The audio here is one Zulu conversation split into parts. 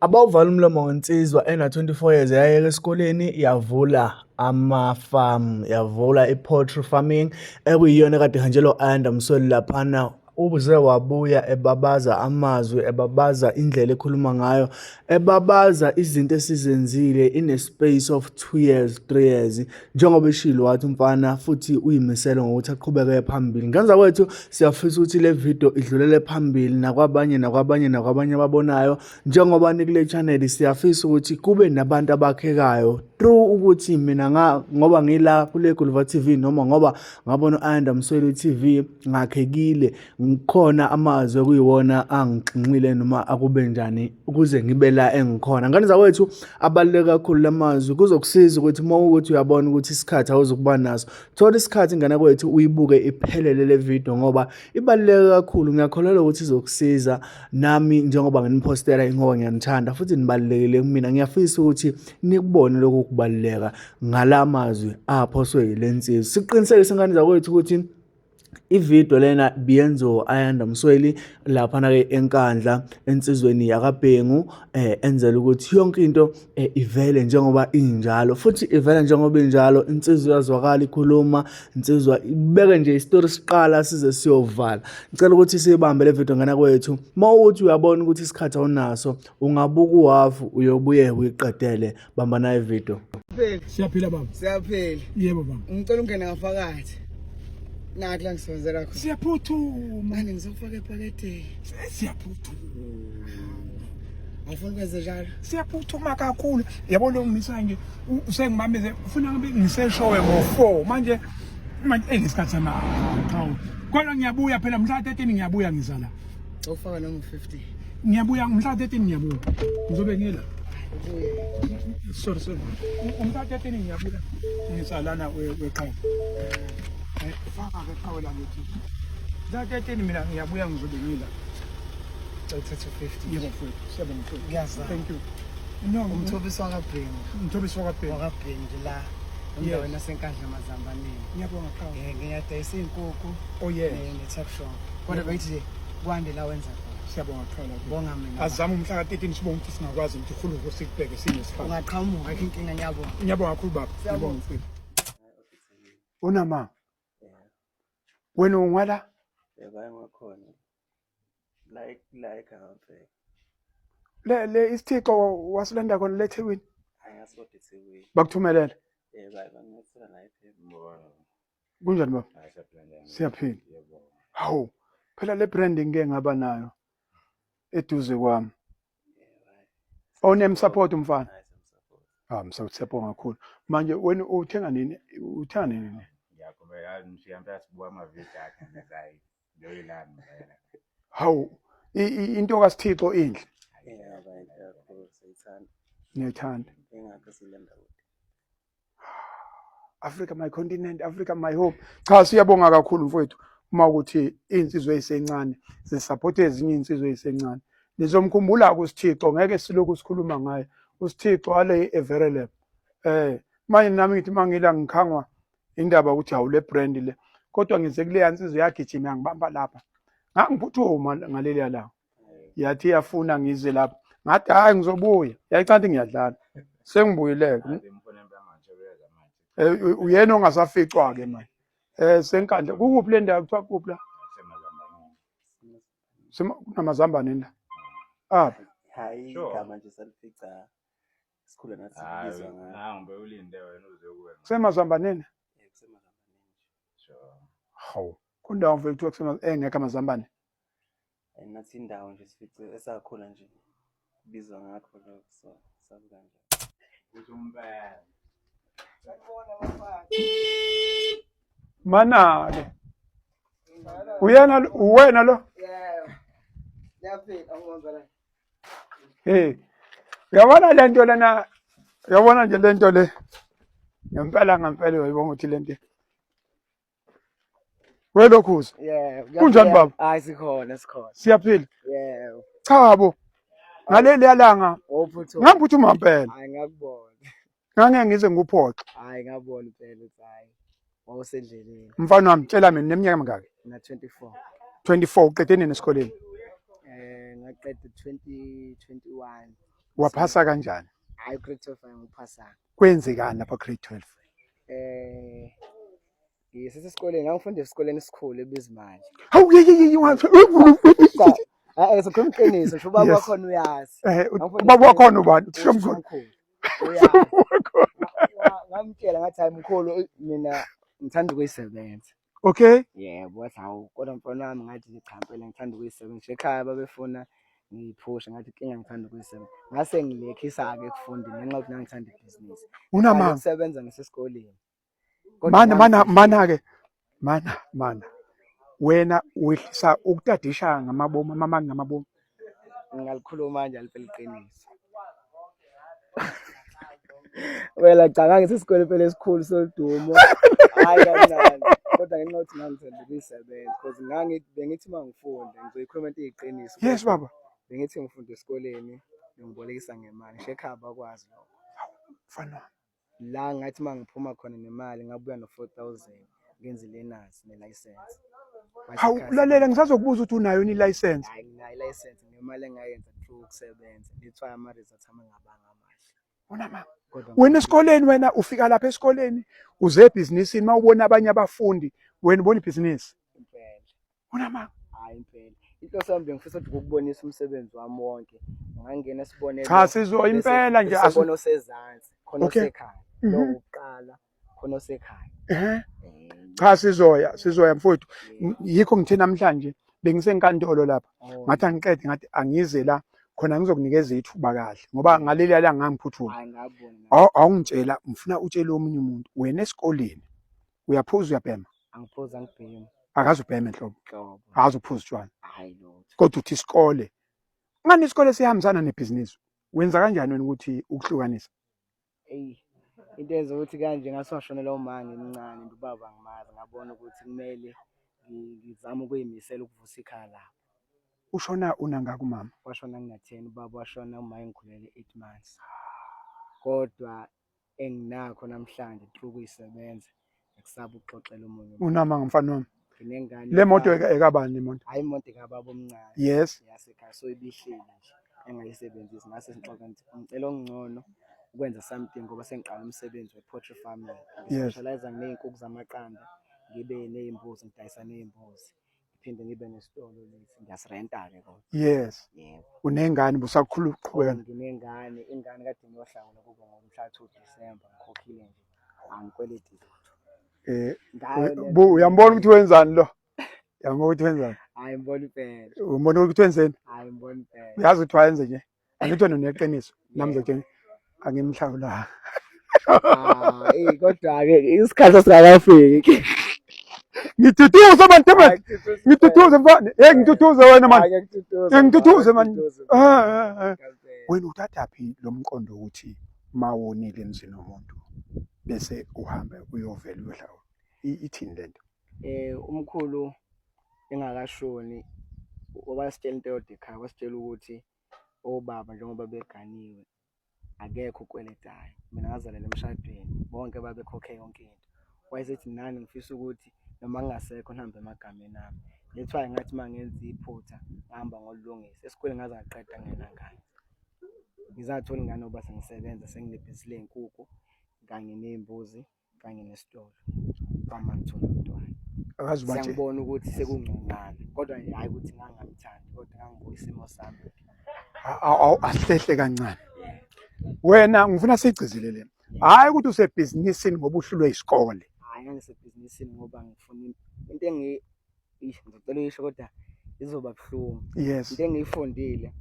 Abawuvali umlomo ngensizwa ena-24 years yayeka esikoleni yavula ama-farm, yavula i-poultry farming ekuyiyona ekade ihanjelwa u-Ayanda Msweli laphana. Uze wabuya ebabaza amazwi, ebabaza indlela ekhuluma ngayo, ebabaza izinto esizenzile in a space of 2 years, 3 years. Njengoba eshilo wathi umfana futhi uyimisele ngokuthi aqhubeke phambili. Ngenza kwethu siyafisa ukuthi le video idlulele phambili nakwabanye nakwabanye nakwabanye ababonayo. Njengoba nikule channel, siyafisa ukuthi kube nabantu abakhekayo through ukuthi mina ngoba ngila kule Guluva TV noma ngoba ngabona u-Ayanda Msweli TV ngakhekile, ngikhona amazwi okuyiwona angixinxile noma akube njani ukuze ngibe la engikhona. Ngane zakwethu, abaluleke kakhulu lamazwi, kuzokusiza ukuthi uma ukuthi uyabona ukuthi isikhathi awuzukuba naso, thola isikhathi, ngane kwethu, uyibuke iphelele le video ngoba ibaluleke kakhulu. Ngiyakholelwa ukuthi izokusiza. Nami njengoba nginiphostela, ngoba ngiyanithanda futhi nibalulekile kumina, ngiyafisa ukuthi nikubone lokhu kubaluleka ngala mazwi aphoswe yile nsizwa. Siqinisekise, ngane zakwethu, ukuthi ividiyo lena biyenziwa Ayanda Msweli laphana-ke eNkandla ensizweni yakaBhengu, enzela ukuthi yonke into ivele njengoba injalo, futhi ivele njengoba injalo. Insizwa iyazwakala ikhuluma, insizwa ibeke nje isitori siqala size siyovala. Ngicela ukuthi siyibambe le video, ngana kwethu. Uma ukuthi uyabona ukuthi isikhathi awunaso, ungabuka uhafu, uyobuye uyiqedele. Bamba nayo ividiyo. Siyaphila, baba. Siyaphila. Yebo, baba. Ngicela ungene ngaphakathi. Nakho la ngisebenzela khona. Siyaphuthuma. Manje ngizokufaka ephaketheni. Siyaphuthuma. Awufuni kwenze njalo? Siyaphuthuma kakhulu. Yabo lo ngimisa nje usengibambize, ufuna ngibe ngiseshowe ngo4 manje manje engisikhathi sama qhawe. Kodwa ngiyabuya phela mhla 13, ngiyabuya, ngiza la. Ufaka noma 50. Ngiyabuya mhla 13, ngiyabuya. Ngizobe ngila. Ubuye. Sorry, sorry. Umhla 13 ngiyabuya. Ngisalana weqhawe. Faka ke qhawe la ngithi. Mhla 13 mina ngiyabuya, ngizobe ngila. Uthathe 50. Yebo mfowethu, siyabonga mfowethu. Ngiyazama. Thank you. No, Umthobisi wakaBhengu. Umthobisi wakaBhengu. WakaBhengu nje la. Endaweni yaseNkandla Mazambaneni. Ngiyabonga, qhawe. Ngiyadayisa iy'nkukhu. Oh yeah. Ne-tuck shop. Kodwa beyithi nje kwande la wenza khona. Siyabonga, qhawe. Bonga mina. Azama umhla ka-13, sibonga ukuthi singakwazi ukuthi khuluko sikubheke sinesikhathi. Ungaqhamuka, ayikho inkinga, ngiyabonga. Ngiyabonga kakhulu, baba. Siyabonga. Ngiyabonga mfowethu. Unama. Wena ungwala? Yebo, ngakhona. Like ngampela. Le isithixo wasilanda khona le eThekwini. Hayi, ngasodwa eThekwini. Bakuthumelele. Yebo, hayi, bangilethela la ephepha. Kunjani, baba? Siyaphila. Hawu, phela le branding ngeke ngaba nayo eduze kwami. Awunem-support umfana? Hayi, siyam-support. Ah, msawuthepho kakhulu. Manje wena uthenga nini? Uthenga nini? Ne? Ngiyaqhubeka ngishiya impela sibuka amavidiyo akhe, ngithi hayi, ngiyoyilanda impela. Hawu, into kaSithixo inhle. Yebo, inhle kakhulu, siyayithanda. Ngiyayithanda. Ingakho silanda kude. Africa my continent, Africa my home. Cha, siyabonga kakhulu mfowethu uma ukuthi insizwe ezisencane zisupport ezinye insizwe ezisencane. Nizomkhumbula kuSithixo, ngeke silokhu sikhuluma ngaye. USithixo ale eVerelab. Manje nami ngithi mangila ngikhangwa indaba ukuthi hawu, le brand le. Kodwa ngize kuleya nsizwa yagijima yangibamba lapha. Ngangiphuthuma ngaleliya langa. Yathi iyafuna ngize lapha. Ngathi hayi, ngizobuya. Yayicanti ngiyadlala. Sengibuyile-ke. Uyena ongasaficwa ke manje. Senkandla kukuphi le ndawo, kuthiwa kuphi la? Sema kunamazambane la. Aphi? Hayi, igama nje salifica sikhula nathi sibizwa ngayo. Nangu bewulinde wena uze kuwe. Kusemazambaneni? Eh, kusemazambaneni nje. Sure. Hawu. Kundawo mfethu kuthiwa kusema engekho amazambane. Hayi, nathi indawo nje sifice esakhula nje kubizwa ngakho lokho, so sazi kanjani. Uthi umpela. Sanibona, bafana. Mana ke. Uyena uwena lo? Yebo. Niyaphila, awubonza la. Hey. Uyabona le nto lena, uyabona nje le nto le. Ngempela ngempela uyayibona ukuthi le nto. Welokhuza. Yebo. Kunjani, baba? Hayi, sikhona, sikhona. Siyaphila. Yebo. Cha bo. Ngaleli langa Wawuphuthuma. ngangiphuthuma impela. Hayi, ngakubona. Ngangeke ngize ngikuphoxe. Hayi, ngabona impela ukuthi hayi, wawusendleleni. Mfana wami, tshela mina, neminyaka emingaki? Na 24. 24, uqede nini esikoleni? Ngaqeda 2021. Waphasa kanjani? Hayi, grade 12 angiphasanga. Kwenzekani lapha grade 12? Ngisesesikoleni, ngangifunda esikoleni esikhulu eBizimali. Hawu, ye ye ye. Cha, eh sokhuluma iqiniso, ngisho ubaba wakhona uyazi. Ngangifunda Ubaba wakhona ubani? Uthisha omkhulu. Omkhulu. Uyazi. Ngamtshela ngathi, hayi mkhulu, mina ngithanda ukuyisebenza. Yebo, wathi hawu kodwa mfana wami, ngathi cha impela ngithanda ukuyisebenza. Ekhaya babefuna ngiyiphushe, ngathi inkinga ngithanda ukuyisebenza. Ngase ngilekhisa-ke ekufundeni ngenxa yokuthi ngangithanda ibhizinisi. Unamanga. Ukusebenza ngisesikoleni. Mana mana mana ke. Mana mana. Wena wehlisa ukutadisha ngamabomu, amamaki ngamabomu. Ngingalikhuluma nje aliphe iqiniso. Wena cha, ngangisesikoleni phela esikhulu sodumo. Hayi kancane. Kodwa ngenxa yokuthi ngangithanda ukuyisebenza because bengithi uma ngifunda ngizoyikhuluma into eyiqiniso. Yes baba. Bengithi ngifunda esikoleni bengibolekisa ngemali. Ngisho ekhaya bakwazi lokho. Mfana wami. La ngathi uma ngiphuma khona nemali ngabuya no-4,000 ngenza i-learners ne-license. Hawu, lalela, ngisazokubuza ukuthi unayo yini i-license. Hayi, nginayo i-license ngemali engayenza through ukusebenza. That's why ama-results ami angabanga amahle. Unamanga. Kodwa Wena esikoleni, wena ufika lapha esikoleni uze ebhizinisini, mawubona abanye abafundi wena ubona ibhizinisi. Impela. Unamanga. Hayi impela. Inhloso yami bengifisa ukuthi ukubonisa umsebenzi wami wonke. Ungangena sibonelo. Cha, sizo impela nje Khona osezansi, khona osekhaya. Lo ukuqala, khona osekhaya. Cha, sizoya mfowethu. Yikho ngithe namhlanje bengisenkantolo lapha. Ngathi angiqede, ngathi angize la khona ngizokunikeza ithuba kahle ngoba ngaleli langa ngangiphuthuma. Hayi ngabona. Awungitshela, ngifuna utshele omunye umuntu, wena esikoleni uyaphuza, uyabhema? Angiphuza, angibhemi. Akaze ubheme nhlobo? Nhlobo. Akaze uphuza utshwala? Hayi lutho. Kodwa uthi isikole, ngani isikole sihambisana nebhizinisi, wenza kanjani wena ukuthi ukuhlukanisa? Eyi, into yenza ukuthi kanje, ngase washonelwa uma ngimncane, ubaba angimazi, ngabona ukuthi kumele ngizame ukuyimisela ukuvusa ikhaya labo. Ushona unangaki umama? Washona ngina-10 ubaba, washona uma engikhulele 8 months. Kodwa enginakho namhlanje through ukuyisebenza, ngikusaba ukuxoxela omunye umuntu. Unamanga mfana wami. Nginengane. Le moto ekabani le moto? Hayi, imoto kababa omncane. Yasekhaya, so ibihleli nje engayisebenzisi. Ngase sixoxa ngithi ngicela okungcono ukwenza something ngoba sengiqala umsebenzi we-poultry farming. Ngi-specialize ngey'nkukhu zamaqanda, ngibe ney'mbuzi, ngidayisa ney'mbuzi. Ngiphinde ngibe nesitolo lesi, ngiyasirenta-ke kodwa. Yebo. Unengane, busakhula uqhubeka? Nginengane, ingane kade ngiyohlawula kubo ngomhla 2 December, ngikhokhile nje. Angikweleti lutho. Ngayo le Bu uyambona ukuthi wenzani lo? Uyambona ukuthi wenzani? Hayi, ngibona impela. Umbona ukuthi wenzeni? Hayi, ngibona impela. Uyazi ukuthi wayenze nje. Angithi wena uneqiniso. Nami ngizokutshela angimhlawulanga. Ah, eh kodwa-ke isikhathi singakafiki. Ngithuthuze man, damn it. Ngithuthuze mfana. Hey, ngithuthuze wena man. Ngithuthuze man. Ah. Wena uthathaphi lo mqondo ukuthi mawonile emzini womuntu bese uhambe uyovela uyohlawula? Ithini lento? Umkhulu engakashoni wabasitshela into eyodwa ekhaya, wasitshela ukuthi obaba njengoba beganiwe akekho okweletayo. Mina ngazalelwa emshadweni, bonke babekhokhe yonke into. Wayesethi nani ngifisa ukuthi noma ngingasekho nihambe emagameni ami. That's why ngathi uma ngenza iphutha ngihamba ngolungisa. Esikoleni ngaze ngaqeda ngingenangane. Ngizathola ingane ngoba sengisebenza, senginebhizinisi ley'nkukhu kanye ney'mbuzi kanye nesitolo. Kwama ngithola umntwana. Akaze ubatshele. Sengibona ukuthi sekungconywana kodwa nje hhayi ukuthi ngangingamthandi, kodwa ngangibuka isimo sami. Asihlehle kancane. Wena ngifuna sigcizelele. Hhayi ukuthi usebhizinisini ngoba uhlulwe isikole. Hhayi, ngangisebhizinisini ngoba ngifuna into ngizocela uyisho kodwa izoba buhlungu. Into engiyifundile,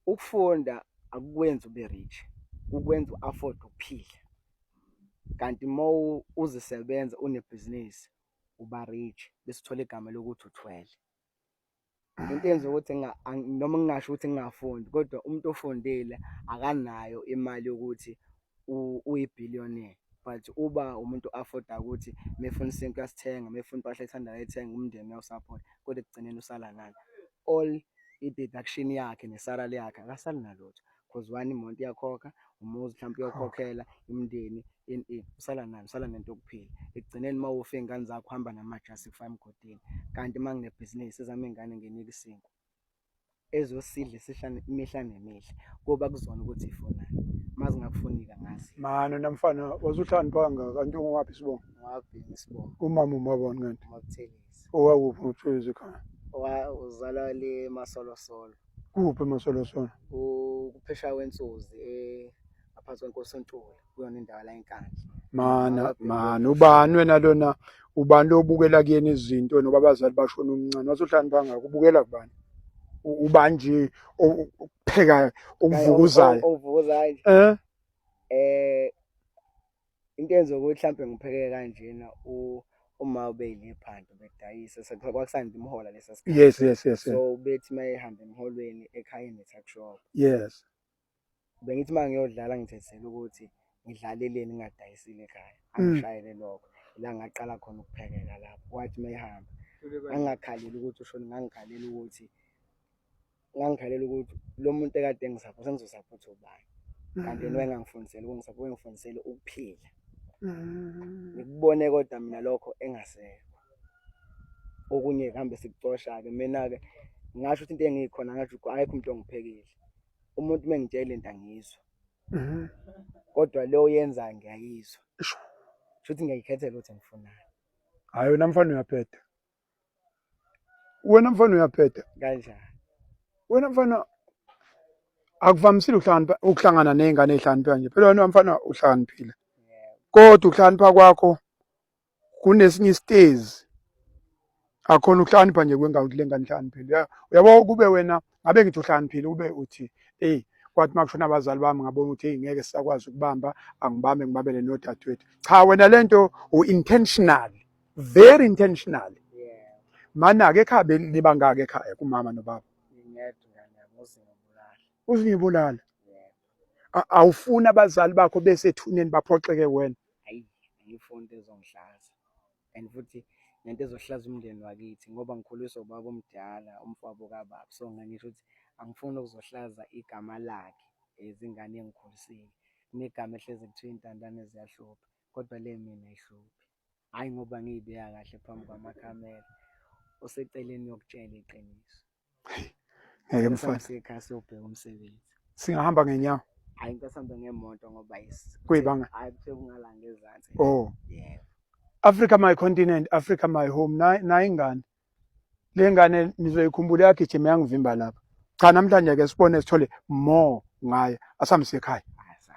ukufunda akukwenzi ube rich, kukwenza u-afford ukuphila. Kanti uma uzisebenza unebhizinisi uba rich bese uthola igama lokuthi uthwele. Into eyenza ukuthi noma ngingasho ukuthi ngingafundi, kodwa umuntu ofundile akanayo imali yokuthi uyi-billionaire, but uba umuntu o-afford-a ukuthi uma efuna isinkwa uyasithenga, uma efuna impahla ayithandayo uyayithenga, umndeni uyawusaphotha, kodwa ekugcineni usala nani? All i-deduction yakhe ne-salary yakhe akasali nalutho. Cause one, imoto iyakhokha, umuzi mhlawumpe uyawukhokhela, umndeni, ini ini, usala nani? Usala nento yokuphila. Ekugcineni uma ufa iy'ngane zakho uhamba namajasi kufaka emgodini. Kanti uma nginebhizinisi ezami iy'ngane nginika isinkwa. Ezosidla isihla imihla nemihla kuba kuzona ukuthi ifunani. Uma zingakufuni-ke angazi. Mani wena mfana wasuhlakanipha kangaka kanti ungowaphi isibongo? Ngwabhini isibongo. Umama umabani kanti? UMaButhelezi. Owakuphi uMaButhelezi ekhaya? Uzalwa le Masolosolo. Kuphi eMasolosolo? Kuphesheya kwensuzi ngaphansi kwenkosi uNtuli kuyona indawo la eNkandla. Mana mana ubani wena lona ubani lobukela kuyena izinto noba abazali bashona umncane wasuhlakanipha kangaka ubukela kubani? Ubani nje okuphekayo okuvukuzayo? Ovukuzayo. Eh? Eh into enza ukuthi mhlampe ngipheke kanjena uma ubeyiliphanto bedayisa kwakusanda imhola lesa sikhathi. Yes yes yes. So bethi mayehamba emholweni ekhaya ene-tuck shop. Yes. Bengithi uma ngiyodlala ngithethele ukuthi ngidlaleleni ngingadayisile ekhaya. Angishayele lokho. Ila ngaqala khona ukuphekeka lapho. Kwathi uma ehamba ngangingakhaleli ukuthi ushone ngangikhalela ukuthi ngangikhalela ukuthi lo muntu ekade engisapho sengizosaphotha ubani. Kanti yena wayengangifundiseli ukungisapho wayengifundisele ukuphila. Ngikubone kodwa mina lokho engasekho. Okunye kuhambe sikucosha-ke mina-ke ngingasho ukuthi into engiyikhona ngasho ukuthi akekho umuntu ongiphekile. Umuntu uma engitshela into angiyizwa. Kodwa le oyenzayo ngiyayizwa. Shuthi ngiyayikhethela ukuthi ngifunani. Hhayi wena mfana uyabheda. Wena mfana uyabheda. Kanjani? Wena mfana akuvamisile ukuhlakanipha ukuhlangana nezingane ezihlakaniphe kanje. Phela wena mfana uhlakaniphile. Kodwa ukuhlakanipha kwakho kunesinye isitezi akhona ukuhlakanipha nje kwengane ukuthi le ngane ihlakaniphile. Uyabo kube wena ngabe ngithi uhlakaniphile kube uthi eyi kwathi uma kushona abazali bami ngabona ukuthi eyi ngeke sisakwazi ukubamba angibambe ngibambele nodadewethu. Cha wena lento u-intentional, very intentional. Mana-ke ekhaya nibangaki ekhaya kumama nobaba? Ngingedwa ngane yami uzingibulala. Uzingibulala. Awufuni abazali bakho besethuneni baphoxeke wena. Hayi, angifuni into ezongihlaza. And futhi nento ezohlaza umndeni wakithi ngoba ngikhuliswa ubaba omdala, umfowabo kababa. So ngisho ukuthi angifuni ukuzohlaza igama lakhe ezingane engikhulisile. Kunegama ehleze kuthiwa iy'ntandane ziyahlupha kodwa le mina ayihluphi. Hhayi ngoba ngiy'beka kahle phambi kwamakhamera. Oseceleni uyokutshela iqiniso. Ngeke mfana. Sekhaya siyobheka umsebenzi. Singahamba ngenyawo. Hayi ngicela sihambe ngemoto ngoba Kuyibanga. Hayi kuthe kungala ngezansi. Oh. Yebo. Africa my continent, Africa my home. Nayi ingane. Le ngane nizoyikhumbula yagijima yangivimba lapha. Cha namhlanje ke sibone sithole more ngaye. Asambe siye ekhaya. Asa.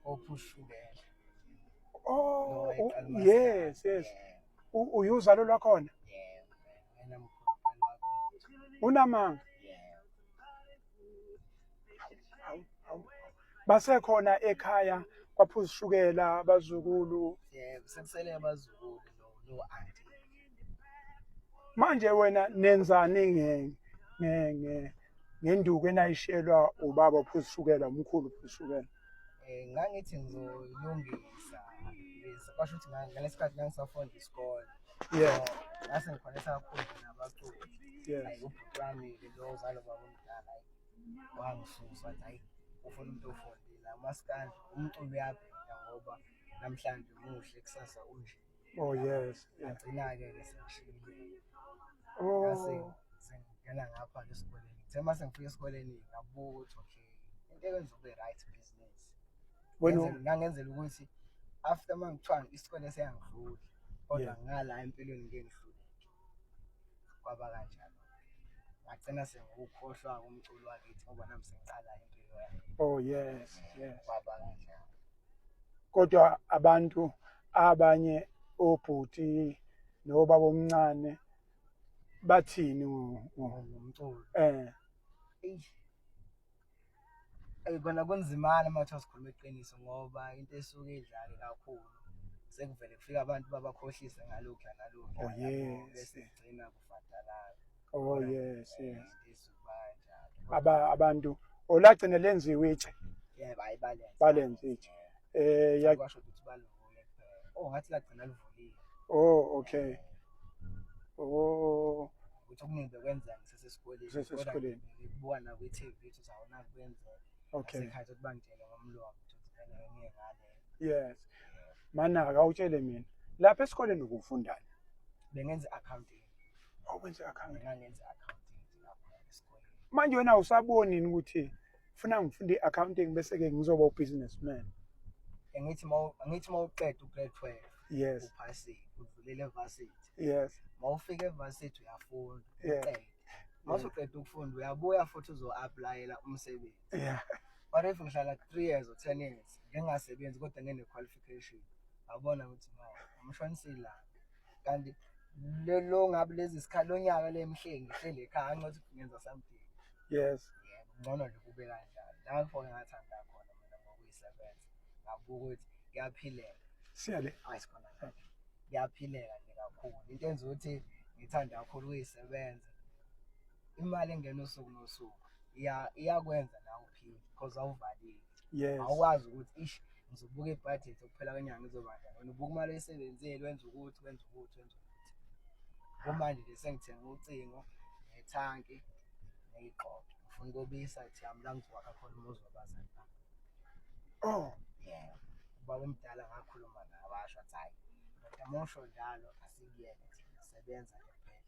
Ophushukela. Oh, yes, yes. Uyuzalo lwakhona? Unamanga. Basekhona ekhaya kwaphuza ushukela abazukulu. Yebo, sekusele abazukulu no auntie. Manje wena nenzani nge nge nge ngenduku enayishelwa ubaba ophuza ushukela, umkhulu ophuza ushukela? Eh ngangithi ngizoyilungisa lesi kwasho ukuthi ngalesikhathi ngangisafunda isikole. Yeah. Ngase ngikhonetha kakhulu nabaculi. Yes. Ubhuti wami-ke lo ozalwa ubaba omdala wangisusa wathi hayi ufuna umuntu ofundile umaskandi umculo uyabheda ngoba namhlanje muhle kusasa unje. Oh yes. Ngagcina-ke ke sengishiyile. Oh. Ngase sengingena ngapha-ke esikoleni. Ngithe uma sengifika esikoleni ngabuka ukuthi okay into ekwenza ube right business. Wena Ngangenzela ukuthi after uma ngithiwa isikole siyangidlula kodwa ngala empilweni ngeke ngihluleke. Kwaba kanjalo. Ngagcina sengiwukhohlwa umculo wakithi ngoba nami sengiqala impilo yami. Oh yes, yes. Kwaba kanjalo. Kodwa abantu abanye obhuti nobaba omncane bathini ngomculo? Eh. Eish. Eyi kona kunzimana uma kuthiwa sikhuluma iqiniso ngoba into esuke idlale kakhulu sekuvele kufika abantu babakhohlise ngalokhu nalokhu Oh yes. bese kugcina kufadalala. Oh yes, yes. Isuka kanjalo. Aba abantu olagcine lenziwe itshe. Yebo, hayi balenza. Balenza itshe. Eh ya kwasho ukuthi balivule kuphela. Oh ngathi lagcina livuliwe. Oh okay. Oh. Ukuthi okuningi bekwenzeka ngisesesikoleni. Usesesikoleni. Kodwa ngikubuka nakwi-TV ukuthi awunaki kwenzeka. Okay. Nasekhaya ukuthi bangitshele ngomlomo ukuthi vele ngiye ngale. Yes. Mana-ke awutshele mina. Lapha esikoleni ubufundani? Bengenza i-accounting. Awenze accounting. Ngangenza i-accounting lapho esikoleni. Manje wena awusaboni yini ukuthi funa ngifunde i-accounting bese-ke ngizoba u-businessman? Angithi mawuqeda u-grade 12 Yes. uphasile udlulele evarsity. Yes. Mawufika evarsity uyafunda Yeah. uqede. Mawusuqeda ukufunda uyabuya futhi uzo-applyela umsebenzi. Yeah. What if ngihlala 3 years or 10 years ngingasebenzi kodwa ngine-qualification? Ngabona ukuthi no, umshonisile la. Kanti lo ngabe lezi sikhathi lo nyaka le mhle ngihleli ekhaya ngithi ngenza something. Yes. Yebo, ngcono nje kube kanjalo. Lapho-ke ngathanda khona mina ngokuyisebenza. Ngabuka ukuthi kuyaphileka. Siyale. Hayi sikhona la. Kuyaphileka nje kakhulu. Into enza ukuthi ngithanda kakhulu ukuyisebenza. Imali engena usuku nosuku iyakwenza nawe uphile because awuvalile. Yes. Awukwazi ukuthi ish ngizobuka ibhajethi ukuphela kwenyanga izoba njani. Wena ubuka imali oyisebenzile wenza ukuthi wenza ukuthi wenza ukuthi. Kumanje nje sengithenga ucingo nethanki ney'gqoko. Ngifuna ukubuyisa ithi yami la ngizokwakha khona umuzi wabazali bami. Oh. Yebo. Ubaba omdala ngakhuluma naye washo wathi hhayi ndoda uma usho njalo asikuyeke thina sebenza nje kuphela.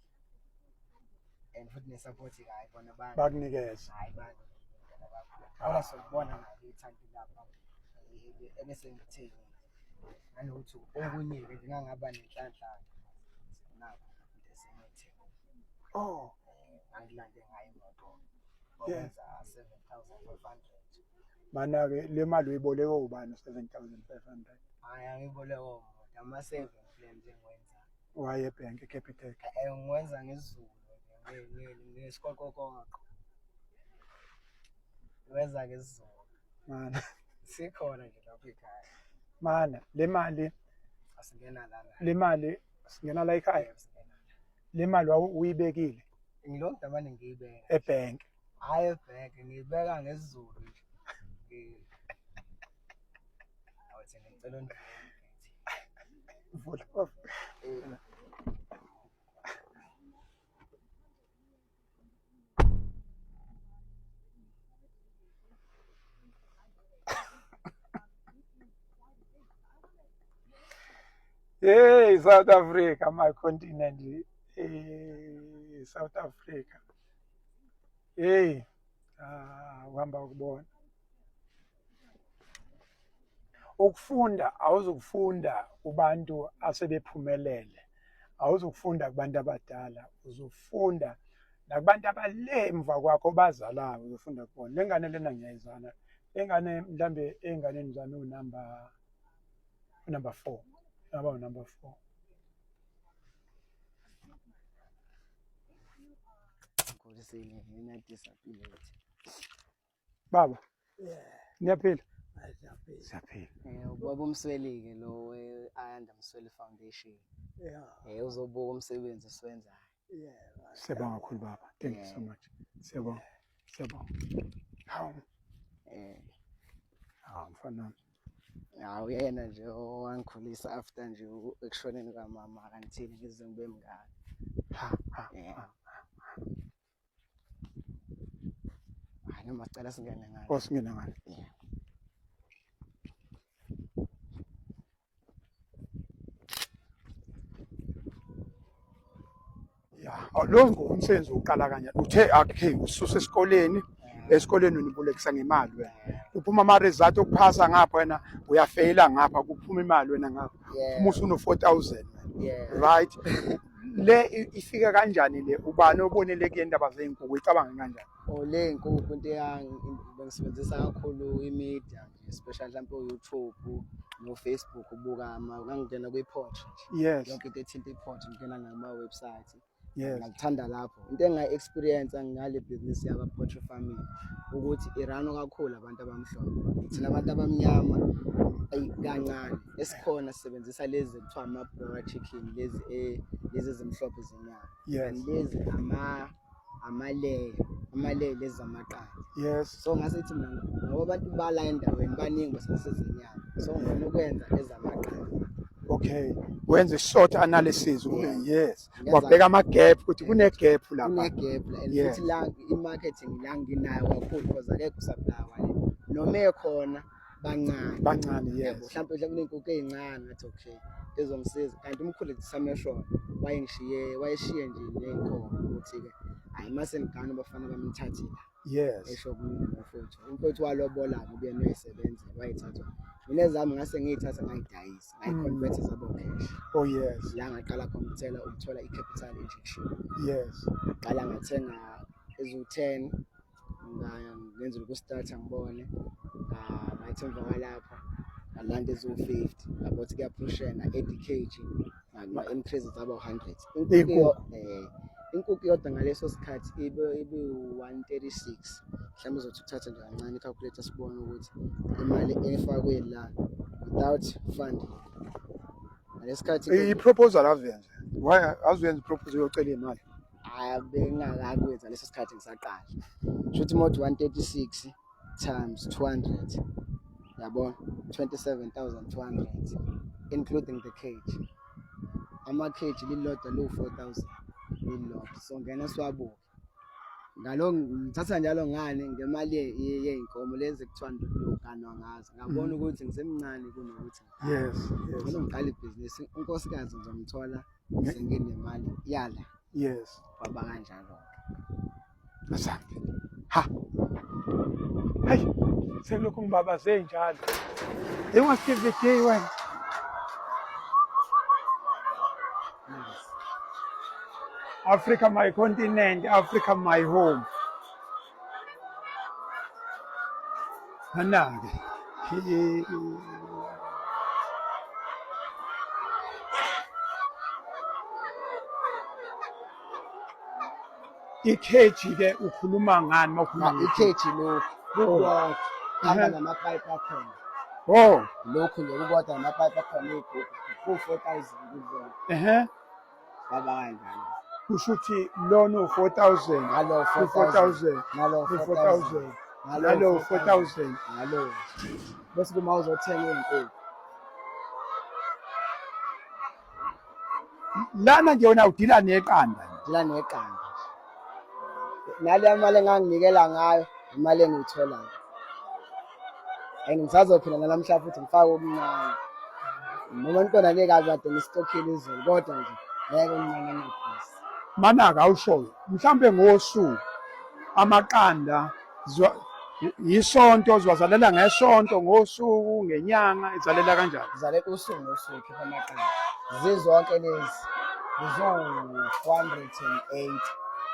And futhi ne-support-ke hhayi bona Bakunikeza. hhayi banginikeza kakhulu. Kodwa sokubona nalo ithanki lapha ebese ngithengile. Nanokuthi okunye-ke nje ngangaba nenhlanhla nakho into esengiyithengile. Oh. Ngangilande ngayo imoto Yeah. okwenza 7,500. Mana-ke le mali uyiboleke ubani 7,500? Hhayi angiboleke omuntu ama-saving plan nje engiwenzayo. Waye ebhenki eCapitec. Ngiwenza ngesiZulu nje ngesikhoqokoqo. Ngiwenza ngesiZulu. Mana. Sikhona nje lapha ekhaya. Mana le mali Asingena lana. le mali singena la ekhaya. Yebo, singena la. Le mali uyibekile Ngilokhu damane ngiyibeka. ebhenki. Hhayi ebhenki ngiyibeka ngesiZulu nje. Awuthi ngicela undivulele igate. Vula. Hey, South Africa, my continent. Hey, South Africa. Hey, ah, uhamba ukubona. Ukufunda awuzukufunda kubantu asebephumelele. Awuzukufunda kubantu abadala, uzofunda nakubantu abale emva kwakho obazalayo uzofunda kubona. Le ngane lena ngiyayizana. Le ngane mhlambe ey'nganeni zami unumber 4. Ngaba unumber 4. Ngikhulisile ngina-disability. Baba, Yeah, niyaphila? siyaphila. Siyaphila. Ubaba uMsweli-ke lo we-Ayanda Msweli Foundation. Yeah, Uzobuka umsebenzi esiwenzayo. yeah. Siyabonga kakhulu baba. Thank you so much. Siyabonga. Siyabonga. Hawu, hawu mfana wami. Hawu yena nje owangikhulisa after nje ekushoneni kamama akangithini ngize ngibe mngaka. Ha, ha, Yeah. ha. Hayi noma sicela singene ngale. Oh, singena ngale. Yeah. Ya, lo ngumsebenzi uqala kanjani? Uthe okay, ususa esikoleni, esikoleni unibolekisa ngemali wena. Kuphuma ama-result okuphasa ngapha wena uyafeyila ngapha kuphuma imali wena ngapha. Yeah. Uma usuno 4000 wena. Yeah. Right? Le ifika kanjani le? Ubani obonele kuye indaba zey'nkukhu? Uyicabanga kanjani? Oh le nkukhu into bengisebenzisa kakhulu i-media nje especially mhlawumbe o-YouTube no-Facebook ubuka ama ngangingena kwi-poetry nje. Yes. Yonke into ethinta i-poetry ngingena ngama-website. Yes. Ngakuthanda lapho. Into engayi-experience ngale business yaba poultry farming ukuthi iranwa kakhulu abantu abamhlophe. Thina abantu abamnyama ayi kancane. Esikhona sisebenzisa lezi kuthiwa ama-broiler chicken lezi lezi ezimhlophe zenyama. Yes. And lezi amaleya, amaleya lezi zamaqanda. Yes. So ngase mina ngoba abantu bala endaweni baningi basebenzisa ezenyama. So ngifuna ukwenza ezamaqanda. Okay, wenza i-SWOT analysis kube yes, Ngenza- wabheka ama-gap ukuthi kune-gap lapha. Kune-gap la and futhi la i-marketing la nginayo kakhulu because akekho usupplier wale, noma ekhona bancane. Bancane, yes. Yabo, mhlawumbe kuney'nkukhu ey'ncane, ngathi okay, ezongisiza. Kanti umkhulu sameshona wayengishiye, wayeshiye nje ney'nkomo ukuthi-ke hhayi, uma senigana abafana bami nithathe la. Esho kumina nomfowethu, umfowethu walobola-ke, ubuye noyisebenzela wayithatha. Mina ezami ngase ngiyithatha ngayidayisa, ngayiconverta zaba cash. Oh yes. La ngaqala khona ukuthela ukuthola i-capital injection. Ngaqala ngathenga eziwu-10, ngenza ukustarta ngibone, ngathi emva kwalapho ngalanda eziwu-50, ngabona ukuthi kuyaphusheka, 80 kg nga-increase zaba u-100. Iy'nkukhu. Inkukhu iyodwa ngaleso sikhathi ibe u-136. Mhlawumbe uzothi uthatha nje kancane i-calculator sibone ukuthi imali efakwe la without funding ngalesi sikhathi. I-proposal avuyenze, why azuyenza i-proposal yocela iy'mali? Abengakakwenza leso sikhathi ngisaqala. Shuthi uma uthi 136 times 200, yabona, 27,200 including the cage. Ama-cage lilodwa liwu-4000 lilodwa, so ngena siwabuke ngalo ngithatha njalo ngani ngemali yey'nkomo lezi ekuthiwa ndoganwa ngazo. Ngabona ukuthi ngisemncane kunokuthi ngcono ngiqale ibhizinisi, unkosikazi ngizomthola senginemali yala. Kwaba kanjalo-ke. Asante. Ha. Hayi, sekulokhu ngibabaze njalo. Hey, unga-DVD wena. Africa my continent, Africa my home. Anake. Ikheji ke ukhuluma ngani uma ukhuluma ngekheji? Ikheji lokhu kukodwa hamba namapayipi akhona. Oh. Lokhu nje kukodwa namapayipi akhona, iy'gubhu ku-4000 kuzona. Baba kanjalo. Kusho ukuthi lona u-4000. Ngalo 4000. Ngalo 4000. Nalo 4000. Ngalo. Bese kuma uzothenga iy'nkukhu. Lana nje wena udila neqanda. Dila neqanda. Nale mali enganginikela ngayo, imali engiyitholayo. And ngisazophila nalamhla futhi ngifake okuncane. Noma nikhona ngeke kade ngistokhile izolo, kodwa nje ngeke okuncane engaphisi. Manaka awushoyo, mhlambe ngosuku amaqanda yisonto ziwazalela ngesonto, ngosuku, ngenyanga, izalela kanjani? Izalela usuku nosuku, khipha amaqanda. Zizonke lezi zizo-208.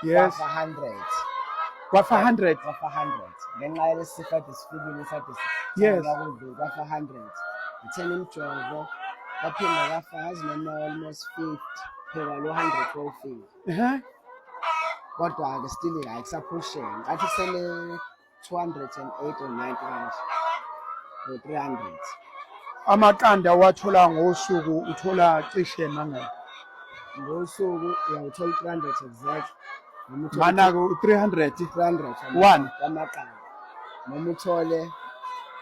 Kwafa 100. Kwafa 100. Kwafa 100 ngenxa yalesi sifo kade sifikile sade kudlula, kwafa 100. Ngithena imijovo, kwaphinda kwafa yazi noma almost 50 phela lo 100 wawufika. Kodwa-ke still hayi kusaphusheni, ngathi kusele 208 or 90 kanje or 300. Amaqanda wathola ngosuku uthola cishe mangaki? Ngosuku uyawuthola 300 exact. Noma uthole Mana-ke u-300. 300 One. amaqanda, noma uthole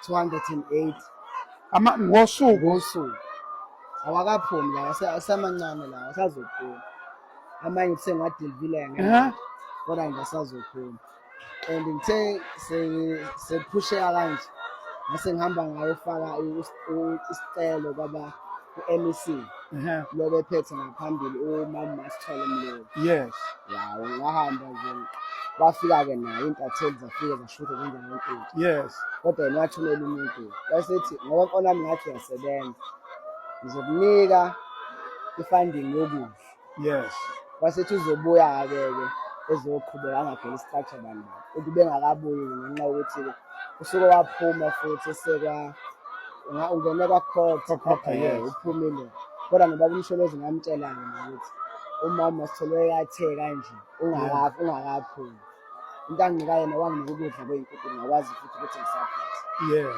208. Ama ngosuku. Ngosuku. Awakaphumi lawa, asamancane lawa, asazophuma. Amanye kusengiwadilivile kodwa nje asazophuma. And ngithe sephusheka kanje ngase ngihamba ngayofaka isicelo kwaba ku-MEC. Lo bephethe ngaphambili umama Masithole Mloyi. Ya, ngahamba nje, wafika-ke naye, iy'ntatheli zafika zashutha zenza yonke into. Kodwa yena wathumela umuntu wayesethi ngoba mfana wami ngathi uyasebenza, ngizokunika i-funding yokudla. Wasethi uzobuya-ke ke ezoqhubeka angapheli structure bani bani. Ukube engakabuyi ngenxa yokuthi-ke usuke waphuma futhi esekwa ungene kwa-court. Kwa-court, yes. Uphumile. Kodwa nobaba uMsholozi ngamtshela-ke nokuthi umama Sithole yathe kanje ungakaphumi. Into anginika yena, wanginika ukudla kwey'nkukhu, ngakwazi futhi ukuthi ngisaphethe. Yebo.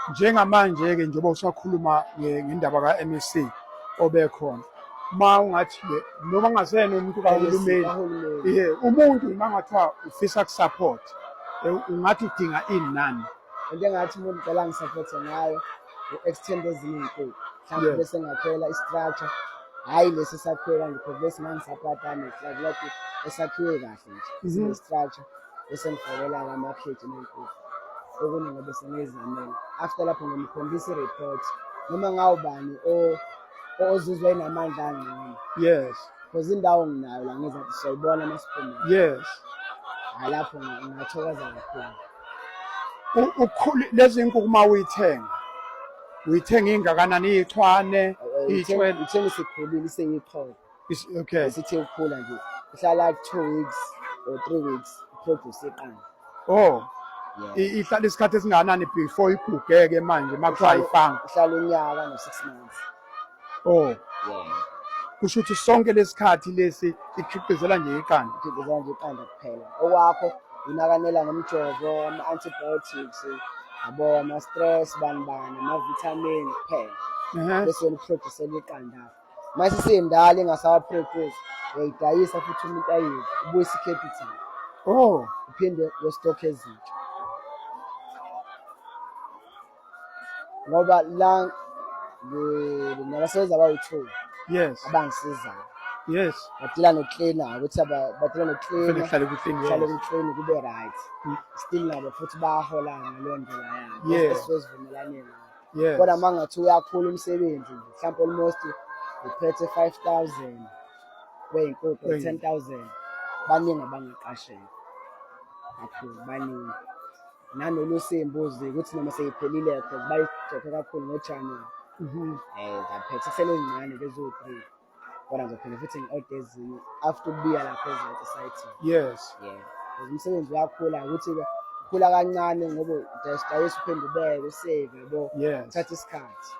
Njengamanje-ke njengoba usakhuluma ngendaba ka-MEC obekhona, uma ungathi-ke noma kungaseyena umuntu kahulumeni, Kahulumeni. Umuntu uma ngathiwa ufisa kusupport, ungathi udinga ini nani? Into engathi umuntu ucela ngisupporte ngayo u-extend ezinye iy'nkukhu. Mhlawumbe bese ngakhela i-structure, hhayi lesi esakhiwe kanje because lesi ngangisapatane like esakhiwe kahle nje sine-structure, bese ngifakela-ke amakheji ney'nkukhu okunye ngobe sengiyizamela. After lapho ngimkhombisa i-report noma ngawubani ozizwa enamandla angcono. Because indawo nginayo la ngizathi siyayibona uma siphumile. Hhayi lapho ngingathokoza kakhulu. Ukhulu lezi nkukhu uma uyithenga uyithenga ingakanani, iyichwane, iyithwele? Uyithenga isikhulile, iseyichole. Okay. Isithe ukukhula nje, ihlala 2 weeks or 3 weeks iproduce iqanda. Oh. Yeah. Ihlala isikhathi esingakanani before igugeke manje uma kuthiwa ayifanga? Ihlala unyaka no-6 months. Oh. Yeah. Kusho ukuthi sonke lesikhathi lesi ikhiqizela nje iqanda. Ikhiqizela nje iqanda kuphela. Okwakho unakanela ngomjovo, ama-antibiotics, yabo, ama-stress, bani bani, ama-vitamin kuphela. Bese wena uproducela iqanda. Mase isindala ingasawaproduce, uyayidayisa futhi umuntu ayidle, ubuyise i-capital. Oh. Uphinde uyostock ezintsha. Ngoba la nabasebenzi abawu-2 abangisizayo. Badila nokuklina, ukuthi badila nokuklina. Kufanele kuhlale kuklin, yes. Kuhlale kuklin kube right. Still nabo futhi bayahola ngaleyo ndlela yabo. Esisuke sivumelane ngayo. Kodwa uma ngathi uyakhula umsebenzi nje, mhlawumbe almost uphethe 5,000 wey'nkukhu, 10,000, baningi abangaqasheka kakhulu, baningi. Nanolusimbuzi ukuthi noma seyiphelile because bayijokhe kakhulu ngoJanuwari. Ngaphethe kusele ezincane nje eziwu-3. Kodwa ngizophinde futhi ngi-order ezinye after ukubiya lapha ezansi esayithini. Yeah. Because umsebenzi uyakhula ukuthi-ke ukhula kancane ngoba udayisa uphinde ubeke usave, yabo. Uthatha isikhathi.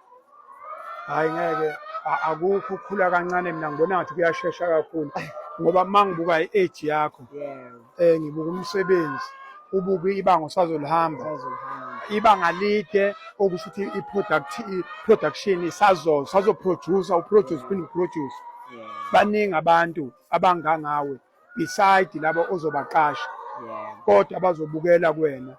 Hhayi ngeke, akukho ukukhula kancane, mina ngibona ngathi kuyashesha kakhulu ngoba uma ngibuka i-age yakho, ngibuka umsebenzi, ubuke ibanga osazolihamba. Usazolihamba. Ibanga lide, okusho ukuthi i-production sazoproduce, uproduce uphinde uproduce. Baningi abantu abangangawe beside labo ozobaqasha. Kodwa abazobukela kuwena,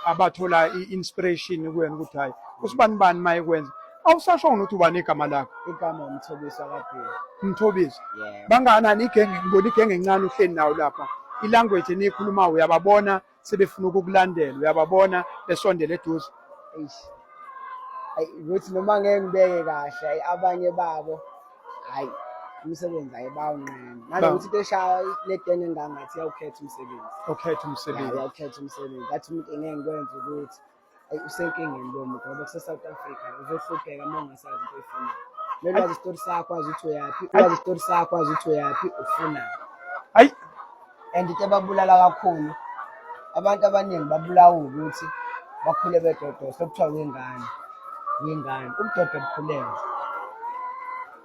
abathola i-inspiration kuwena ukuthi hayi usibani bani maye kwenza. Awusasho ukuthi ubani igama lakho? Igama uMthobisi wakwaBhulu. Mthobisi. Bangakanani igenge? Ngibona igenge encane uhleli nawo lapha. I-language eniyikhulumayo uyababona sebefuna ukukulandela, uyababona besondele eduze. Eish. Ayi ukuthi noma ngeke ngibeke kahle, ayi abanye babo hayi umsebenzi ayibawunqena. Nanokuthi into eshaya le genge engangathi iyawukhetha umsebenzi. Ukhetha umsebenzi. Iyawukhetha umsebenzi. Athi umuntu engeke ngikwenze ukuthi ayi usenkingeni lo muntu ngoba kuse-South Africa uzohlupheka uma ungasazi into oyifunayo. Kumele wazi isitori sakho, wazi ukuthi uyaphi, wazi isitori sakho, wazi ukuthi uyaphi, ufunani. Ayi. And into ebabulala kakhulu, abantu abaningi babulawa ukuthi bakhule bedodosa, okuthiwa uyingane, uyingane. Ubudoda bukhulele.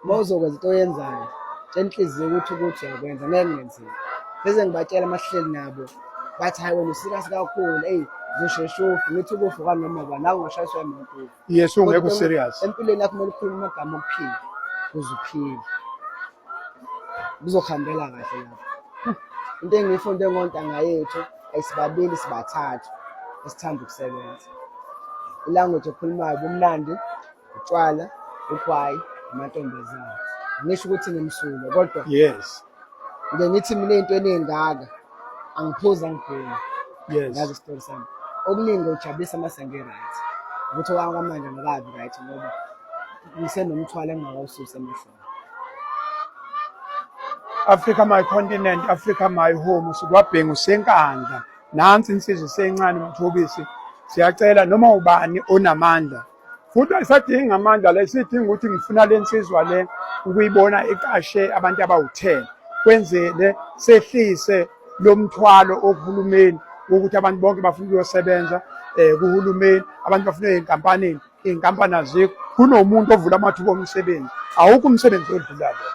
Uma uzokwenza into oyenzayo, tshela inhliziyo ukuthi uyakwenza, ngeke kungenzeki. Bese ngibatshela uma sihleli nabo, bathi hayi wena userious kakhulu, eyi uzosheshe ufe. Ngithi ukufa kwanoma ubani, nawe ungashayiswa imoto ufe. Yes, ungekho Kodwa serious. Empilweni yakho kumele ukhulume amagama okuphila ukuze uphile. Kuzokuhambela kahle lapho. Into engiyifunde ngontanga yethu, ayisibabili sibathathu esithanda ukusebenza. Ilanguage ekhulumayo ubumnandi, utshwala, ugwayi, amantombazane. Angisho ukuthi ngimsulwa kodwa ngike ngithi mina ey'ntweni ey'ngaka angiphuzi angibhemi. Ngazi isitori sami. Okuningi ngijabulisa uma sengi-right. Ukuthi okwamanje angikabi right ngoba ngisenomthwalo engingakawususi emahlombe. Africa my continent, Africa my home, sikwabhengu senkandla. Nansi insizwa esencane uMthobisi. Siyacela noma ubani onamandla. Futhi ayisadingi amandla la, isidinga ukuthi ngifuna le nsizwa le ukuyibona iqashe abantu abawu-10. Kwenzele sehlise lo mthwalo okuhulumeni wokuthi abantu bonke bafuna ukuyosebenza kuhulumeni, abantu bafuna ey'nkampanini, iy'nkampani azikho. Kunomuntu ovula amathuba omsebenzi, awukho umsebenzi odlula lo.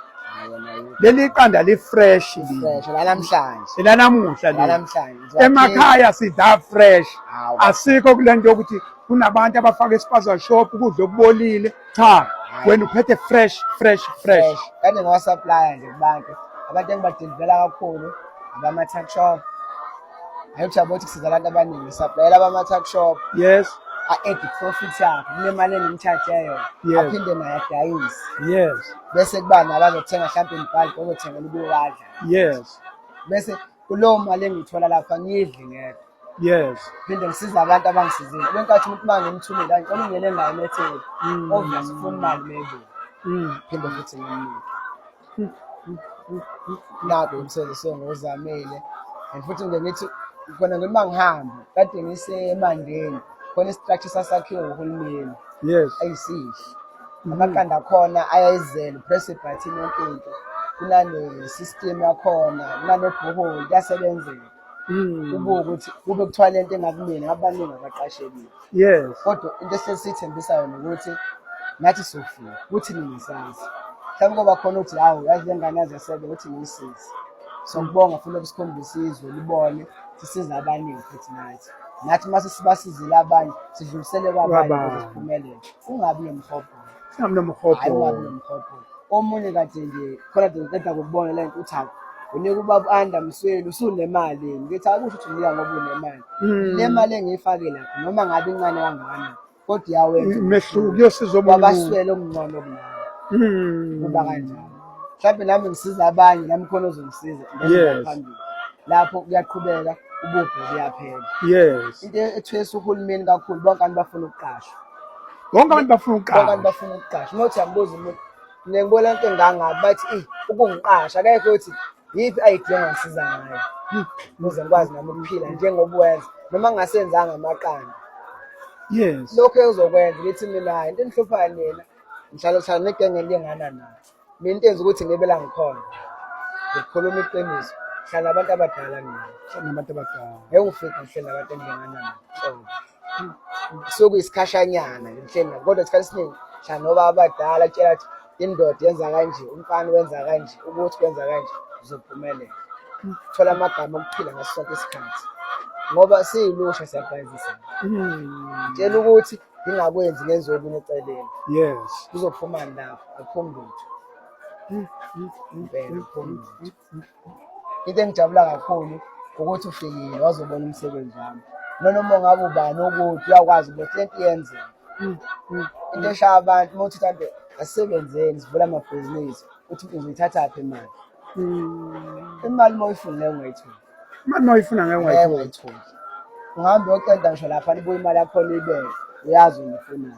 Leli qanda li-fresh leli. Fresh, lanamhlanje. Elanamuhla leli. Lanamhlanje. Emakhaya sidla fresh. Hawu. Asikho kule nto yokuthi kunabantu abafaka espaza shop ukudla okubolile. Cha, Hayi. wena uphethe fresh, fresh, fresh. Fresh. Kade ngiwasupplya nje kubantu. Abantu engibadilivela kakhulu abama-tuck shop. Ayithi yabo ukuthi kusiza abantu abaningi ngisuplayela abama-tuck shop. A-add profit yakhe kule mali engimthathe yona. Aphinde naye adayise. Bese kuba nabazothenga mhlawumbe imibhali ozothengela ukuwadla. Bese kulowo mali engiyithola lapha ngiyidli ngedwa. Phinde ngisize abantu abangisizile. Kwenkathi umuntu uma ngimthumile ngicela ungene naye emetheni. Obvious ufuna imali maybe. Phinde futhi ngimnike. Nakho umsebenzi sengiwuzamile and futhi ngike ngithi khona ngithi uma ngihamba kade ngisemandeni khona i-structure sasakhiwe uhulumeni. Ayisihle. Amaqanda akhona ayayizela, upress ibhathini yonke into. Kunane-system yakhona, kunanebhoholi, kuyasebenzeka. Kubuke ukuthi kube kuthiwa le nto engakumina ngabe baningi abaqashekile. Kodwa into ehlezi siyithembisa yona ukuthi nathi sofika kuthi nina sazi. Mhlawumbe koba khona ukuthi hawu yazi le ngane yaze yasebenza ukuthi ngiyisize. So ngibonga futhi ukusikhombisa izwe libone sisiza abaningi futhi nathi. Nathi uma sesibasizile abanye sidlulisele kwabanye ukuze siphumelele. Ungabi nomhobholo. Singabi nomhobholo. Hayi ungabi nomhobholo. Omunye kade nje khona kade ngiqeda ukubona le nto uthi hawu unika ubaba u-Anda Msweli usunemali ngithi akusho ukuthi unika ngoba unemali. Le mali engiyifake lapho noma ngabe incane kangakanani kodwa iyawenza Umehluko kuyosiza omunye umuntu. kwabaswele okungcono kunawe. Kuba kanjalo. Mhlawumbe nami ngisiza abanye nami khona ozongisiza then phambili. Lapho kuyaqhubeka ububho buyaphela. Into ethwesa uhulumeni kakhulu bonke abantu bafuna ukuqashwa. Bonke abantu bafuna Bonke abantu ukuqashwa. bafuna ukuqashwa. Uma uthi uyambuza umuntu mina ngibona into engangabi bathi eh ukungiqasha akekho uthi yiphi idea ongangisiza ngayo ukuze ngikwazi nami ukuphila njengoba wenza noma ngingasenzanga amaqanda. Lokho engizokwenza ngithi mina hayi into enihluphayo nina ngihlala hlala negenge elingana nayo. Mina into enza ukuthi ngibe la ngikhona ngikhuluma iqiniso hlala nabantu abadala mina. Hlala nabantu abadala. Ngeke ufike ngihleli nabantu engilingana nabo. Sokuyisikhashanyana ngihleli nabo kodwa isikhathi esiningi hlala noba abadala kutshela ukuthi indoda yenza kanje, umfana wenza kanje, ukuthi kwenza kanje uzophumelela. Thola amagama okuphila ngaso sonke isikhathi ngoba siyilusha siyabhayizisa. Tshela ukuthi ngingakwenzi ngenze okunye eceleni. Kuzophumani lapho? Akuphumi lutho. Impela akuphumi lutho. Into engijabula kakhulu ukuthi ufikile wazobona umsebenzi wami. Noma ungabe ubani ukuthi uyakwazi ukuthi lento iyenzeka. Into eshaya abantu uma uthi mhlampe asisebenzeni sivule amabhizinisi uthi uzoyithathaphi imali. Imali uma uyifuna ngeke ungayitholi. Imali uma uyifuna ngeke Ngeke ungayitholi. ungayitholi. Ungahambe uyoceda ngisho lapha ibuye imali yakhona uyibeke uyazi wena ufunani.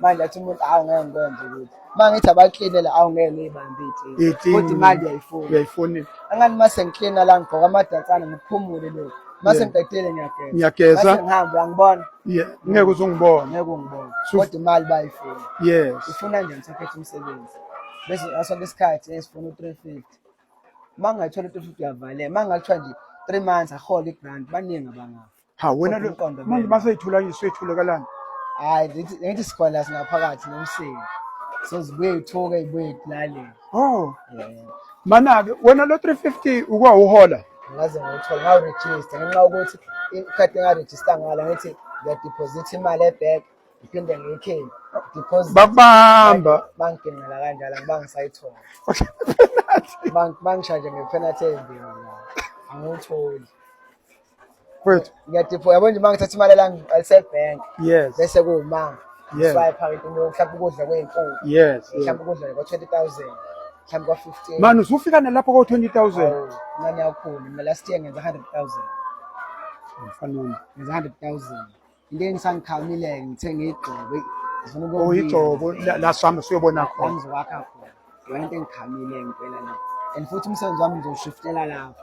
Manje athi umuntu awu ngeke ngikwenze ukuthi uma ngithi abakline la awu ngeke ngiyibambe iy'tini. Iy'tini. Kodwa imali uyayifuna. Uyayifuna. Angani uma sengiklina la ngigqoka amadansane ngiphumule lokhu. Uma sengiqedile ngiyageza. Ngiyageza. Mase ngihamba uyangibona. Yeah, ngeke uze ungibone. Ngeke ungibone. Kodwa imali bayifuna. Ifuna njani sakhetha umsebenzi. Bese ngaso sonke isikhathi esifuna u-350. Uma ngingayithola u-350 uyavaleka. Uma ngingathiwa nje 3 months ahole i-grant baningi abangafa. Ha wena Kodwa lo umqondo manje vele. maseyithula nje suyethulakalani. Hayi ngithi sikhona la singaphakathi nomsini. So zibuye ithuke ibuye ilalele. Oh. Mana ke wena lo 350 ukwa uhola. Ngaze ngawuthola ngawurejista ngenxa yokuthi ikhadi engarejista ngalo ngithi ngiyadeposit imali ebhenki ngiphinde ngiyikhiphe deposit Bakubamba. bangiginqela kanjalo angibange ngisayithola. Bangishaje nge-penalty embi la. Angiwutholi. Wethu. Ngiyadipho yabo nje uma ngithatha imali la ngiqalise ebhenki. Bese kuwuma. Swipe into mhlawumbe ukudla kwey'nkukhu. Mhlawumbe ukudla kwa-20,000. Mhlawumbe kwa-15. Mani usufika nalapho ko-20,000. Awu, Mani yakhulu. Mina last year ngenza 100,000. Mfana wami. Ngenza 100,000. Into engisangikhamile ngithenge igxobo. Ngifuna ukuyobika. Oyigxobo la sihamba siyobona khona. La ngizokwakha khona. Iyona into engikhamile ngempela le. And futhi umsebenzi wami ngizowushiftela lapho.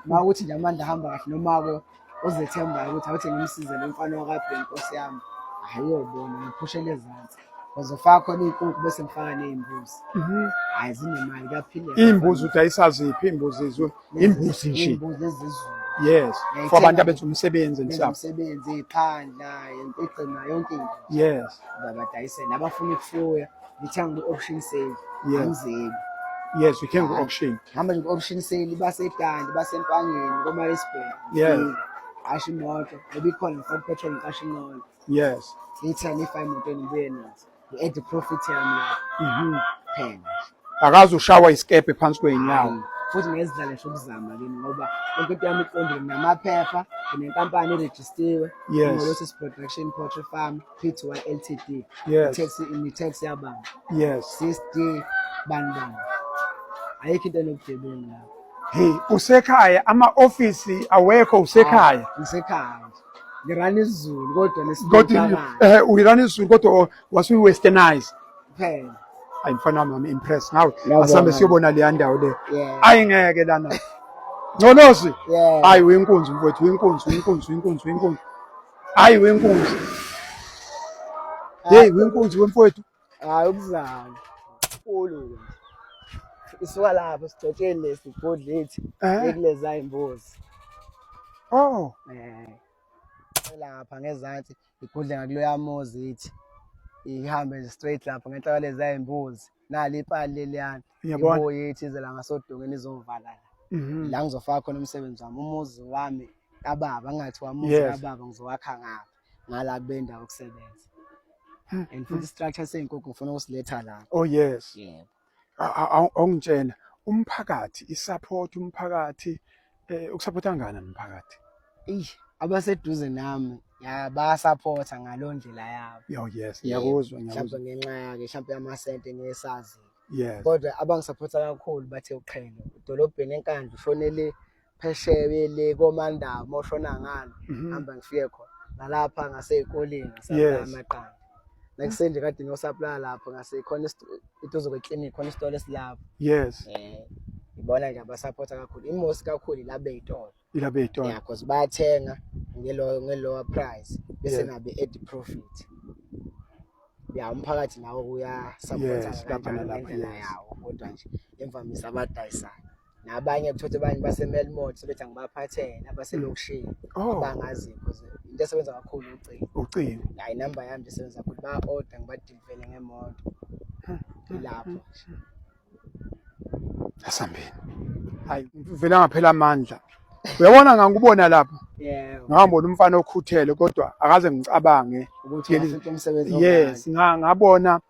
Uma ukuthi nje amandla ahamba kahle noma-ke ozethembayo ukuthi awuthi ngimsize lo mfana wakabheki nkosi yami. Hhayi uyobona ngiphushele ezansi. Ngizofaka khona iy'nkukhu bese ngifaka ney'mbuzi. Hhayi zinemali kuyaphileka. Iy'mbuzi udayisa ziphi iy'mbuzi izwe? Imbuzi nje. Iy'mbuzi lezi zezulu. For abantu abenza umsebenzi and Benza stuff. umsebenzi, iy'phandla, igcina yonke into. Babadayisele abafuna ukufuya, ngithenga ku-auction sale. Angizebi. Yes, you can go auction. Ngihamba nje ku-auction sale, baseDandi, basempangeni, koMaritzburg. Ngiqashe imoto, ngoba ikhona ngifaka upetrol ngiqashe inqola. Ngiyithenga ngiyifake emotweni ngibuye nazo. Ngi-add profit yami lapho. Kuphela nje. Akaze ushawa isikebhe phansi kwey'nyawo. Hayi, futhi ngeke zidlale ngisho ukuzama kimi ngoba yonke into yami iqondile, nginamaphepha, Nginenkampani erejistiwe. Yes. Ngolosis Production Poultry Farm Pty Ltd. Yes. Tax ni-tax yabamba. Yes. 6D bani bani. Ayikho into enobugebengu lapho. Hey, usekhaya ama-ofisi awekho usekhaya. Ah, Ngisekhaya nje. Ngirana isiZulu kodwa Kodwa nesiphakathi uyirana isiZulu kodwa wasuyi-westernize. kuphela. Ayi mfana wami, I'm impressed ngawe. Ngiyabonga. Asambe siyobona leya ndawo le. Yeah. Ayi ngeke lana. Ngcolosi. Yeah. Hayi uyinkunzi mfowethu, uyinkunzi, uyinkunzi, uyinkunzi, uyinkunzi. Hayi uyinkunzi. Hey, uyinkunzi wemfowethu. Hayi ukuzama. Nkulu nje. Isuka lapho sigcotsheni lesi ibhodlethi ekuleza imbuzi. Oh. Lapha ngezansi igudle ngakuloya muzi ithi ihambe nje straight lapha ngenhla kwaleza imbuzi. Nali ipali leliyana. Ngiyabona. Ibuye ithi ize la ngasodongeni izovala la. La ngizofaka khona umsebenzi wami, umuzi wami kababa, ngingathiwa umuzi kababa ngizowakha ngapha ngala kube indawo yokusebenza. And futhi structure seyinkukhu ngifuna ukusiletha lapha. Oh yes. Yebo. Awungitshela umphakathi, i-support umphakathi, ukusupporta kangakanani umphakathi? Eyi, abaseduze nami ya bayasupporta ngalo ndlela yabo. Oh yes, Yebo. ngiyakuzwa, ngiyakuzwa. Mhlawumbe ngenxa yake mhlawumbe yamasente ngesazi. Yes. Kodwa abangisupporta kakhulu bathe uqhele edolobheni eNkandla ushonele phesheya le koMandaba mawushona ngale hamba ngifike khona nalapha ngasey'koleni ngisapplaya amaqanda. Nakuseni nje kade ngiyosapplaya lapho ngasekhona eduze kweklinikhi khona isitolo esilapho. Yes. Ngibona nje abasupporta kakhulu imosi kakhulu ilaba ey'tolo. Ilaba ey'tolo. Yeah, cause bayathenga nge-lower price bese nabo add profit. Ya umphakathi nawo uyasupporta Yes, lapha kanjalo nalapha, ngendlela yes. yawo kodwa nje imvamisa abadayisayo. Nabanye kuthiwa abanye baseMelmoth sebethi angibaphathele abaselokishini abangaziyo because into esebenza kakhulu ucingo. Ucingo. Hayi inamba yami nje esebenza kakhulu baya-order ngibadilivele ngemoto. Ilapho nje. Asambeni. Hayi vele ngaphela amandla. Uyabona ngangikubona lapha. Yebo. Ngambona umfana okhuthele kodwa akaze ngicabange Ukuthi wafika umsebenzi Yes, ngabona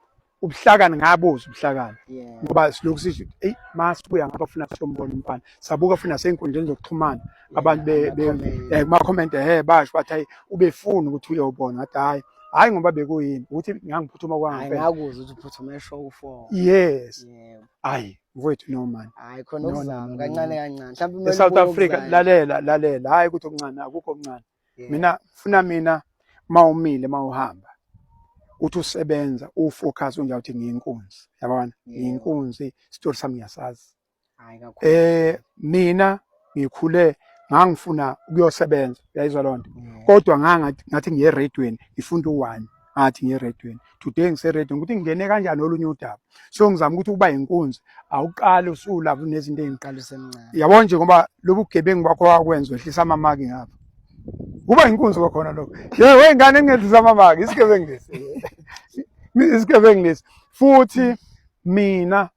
ubuhlakani, ngabuza ubuhlakani. Yeah. Ngoba silokhu sisho eyi masibuya ngapha funa siyombona umfana. Sabuka funa sey'nkundleni zokuxhumana abantu kuma-comment basho bathi hayi ubefuna ukuthi uyobona, ngathi hayi hayi ngoba bekuyini ukuthi ngangiphuthuma kwangempela. Hayi ngakuzwa ukuthi uphuthuma eshow 4. Yes. Yebo. Hayi mfowethu no man. Hayi khona No, no, okuzama no, no, kancane no. kancane. Mhlawumbe kumele eSouth ubuye Africa okuzayo. lalela lalela hayi ukuthi okuncane akukho okuncane. Yeah. Mina funa mina mawumile mawuhamba uthi usebenza ufocus unje uthi ngiyinkunzi yabona Yeah. ngiyinkunzi isitori sami ngiyasazi. Hayi kakhulu. Mina ngikhule ngangifuna ukuyosebenza uyayizwa lonto. Yeah. Kodwa ngathi ngiye eradweni ngifunda u1 ngathi ngiye eradweni today ngiseradweni ukuthi ngingene kanjani olunye udaba. So ngizama ukuthi ukuba inkunzi awuqali usulapha unezinto Uqala usemncane. Yabona nje ngoba lobu bugebengu bakho wakwenza wehlisa amamaki ngapha. Kuba inkunzi kwakhona lokho. Yebo wengane engehlisa amamaki isigebengu lesi. Isigebengu lesi. Futhi mina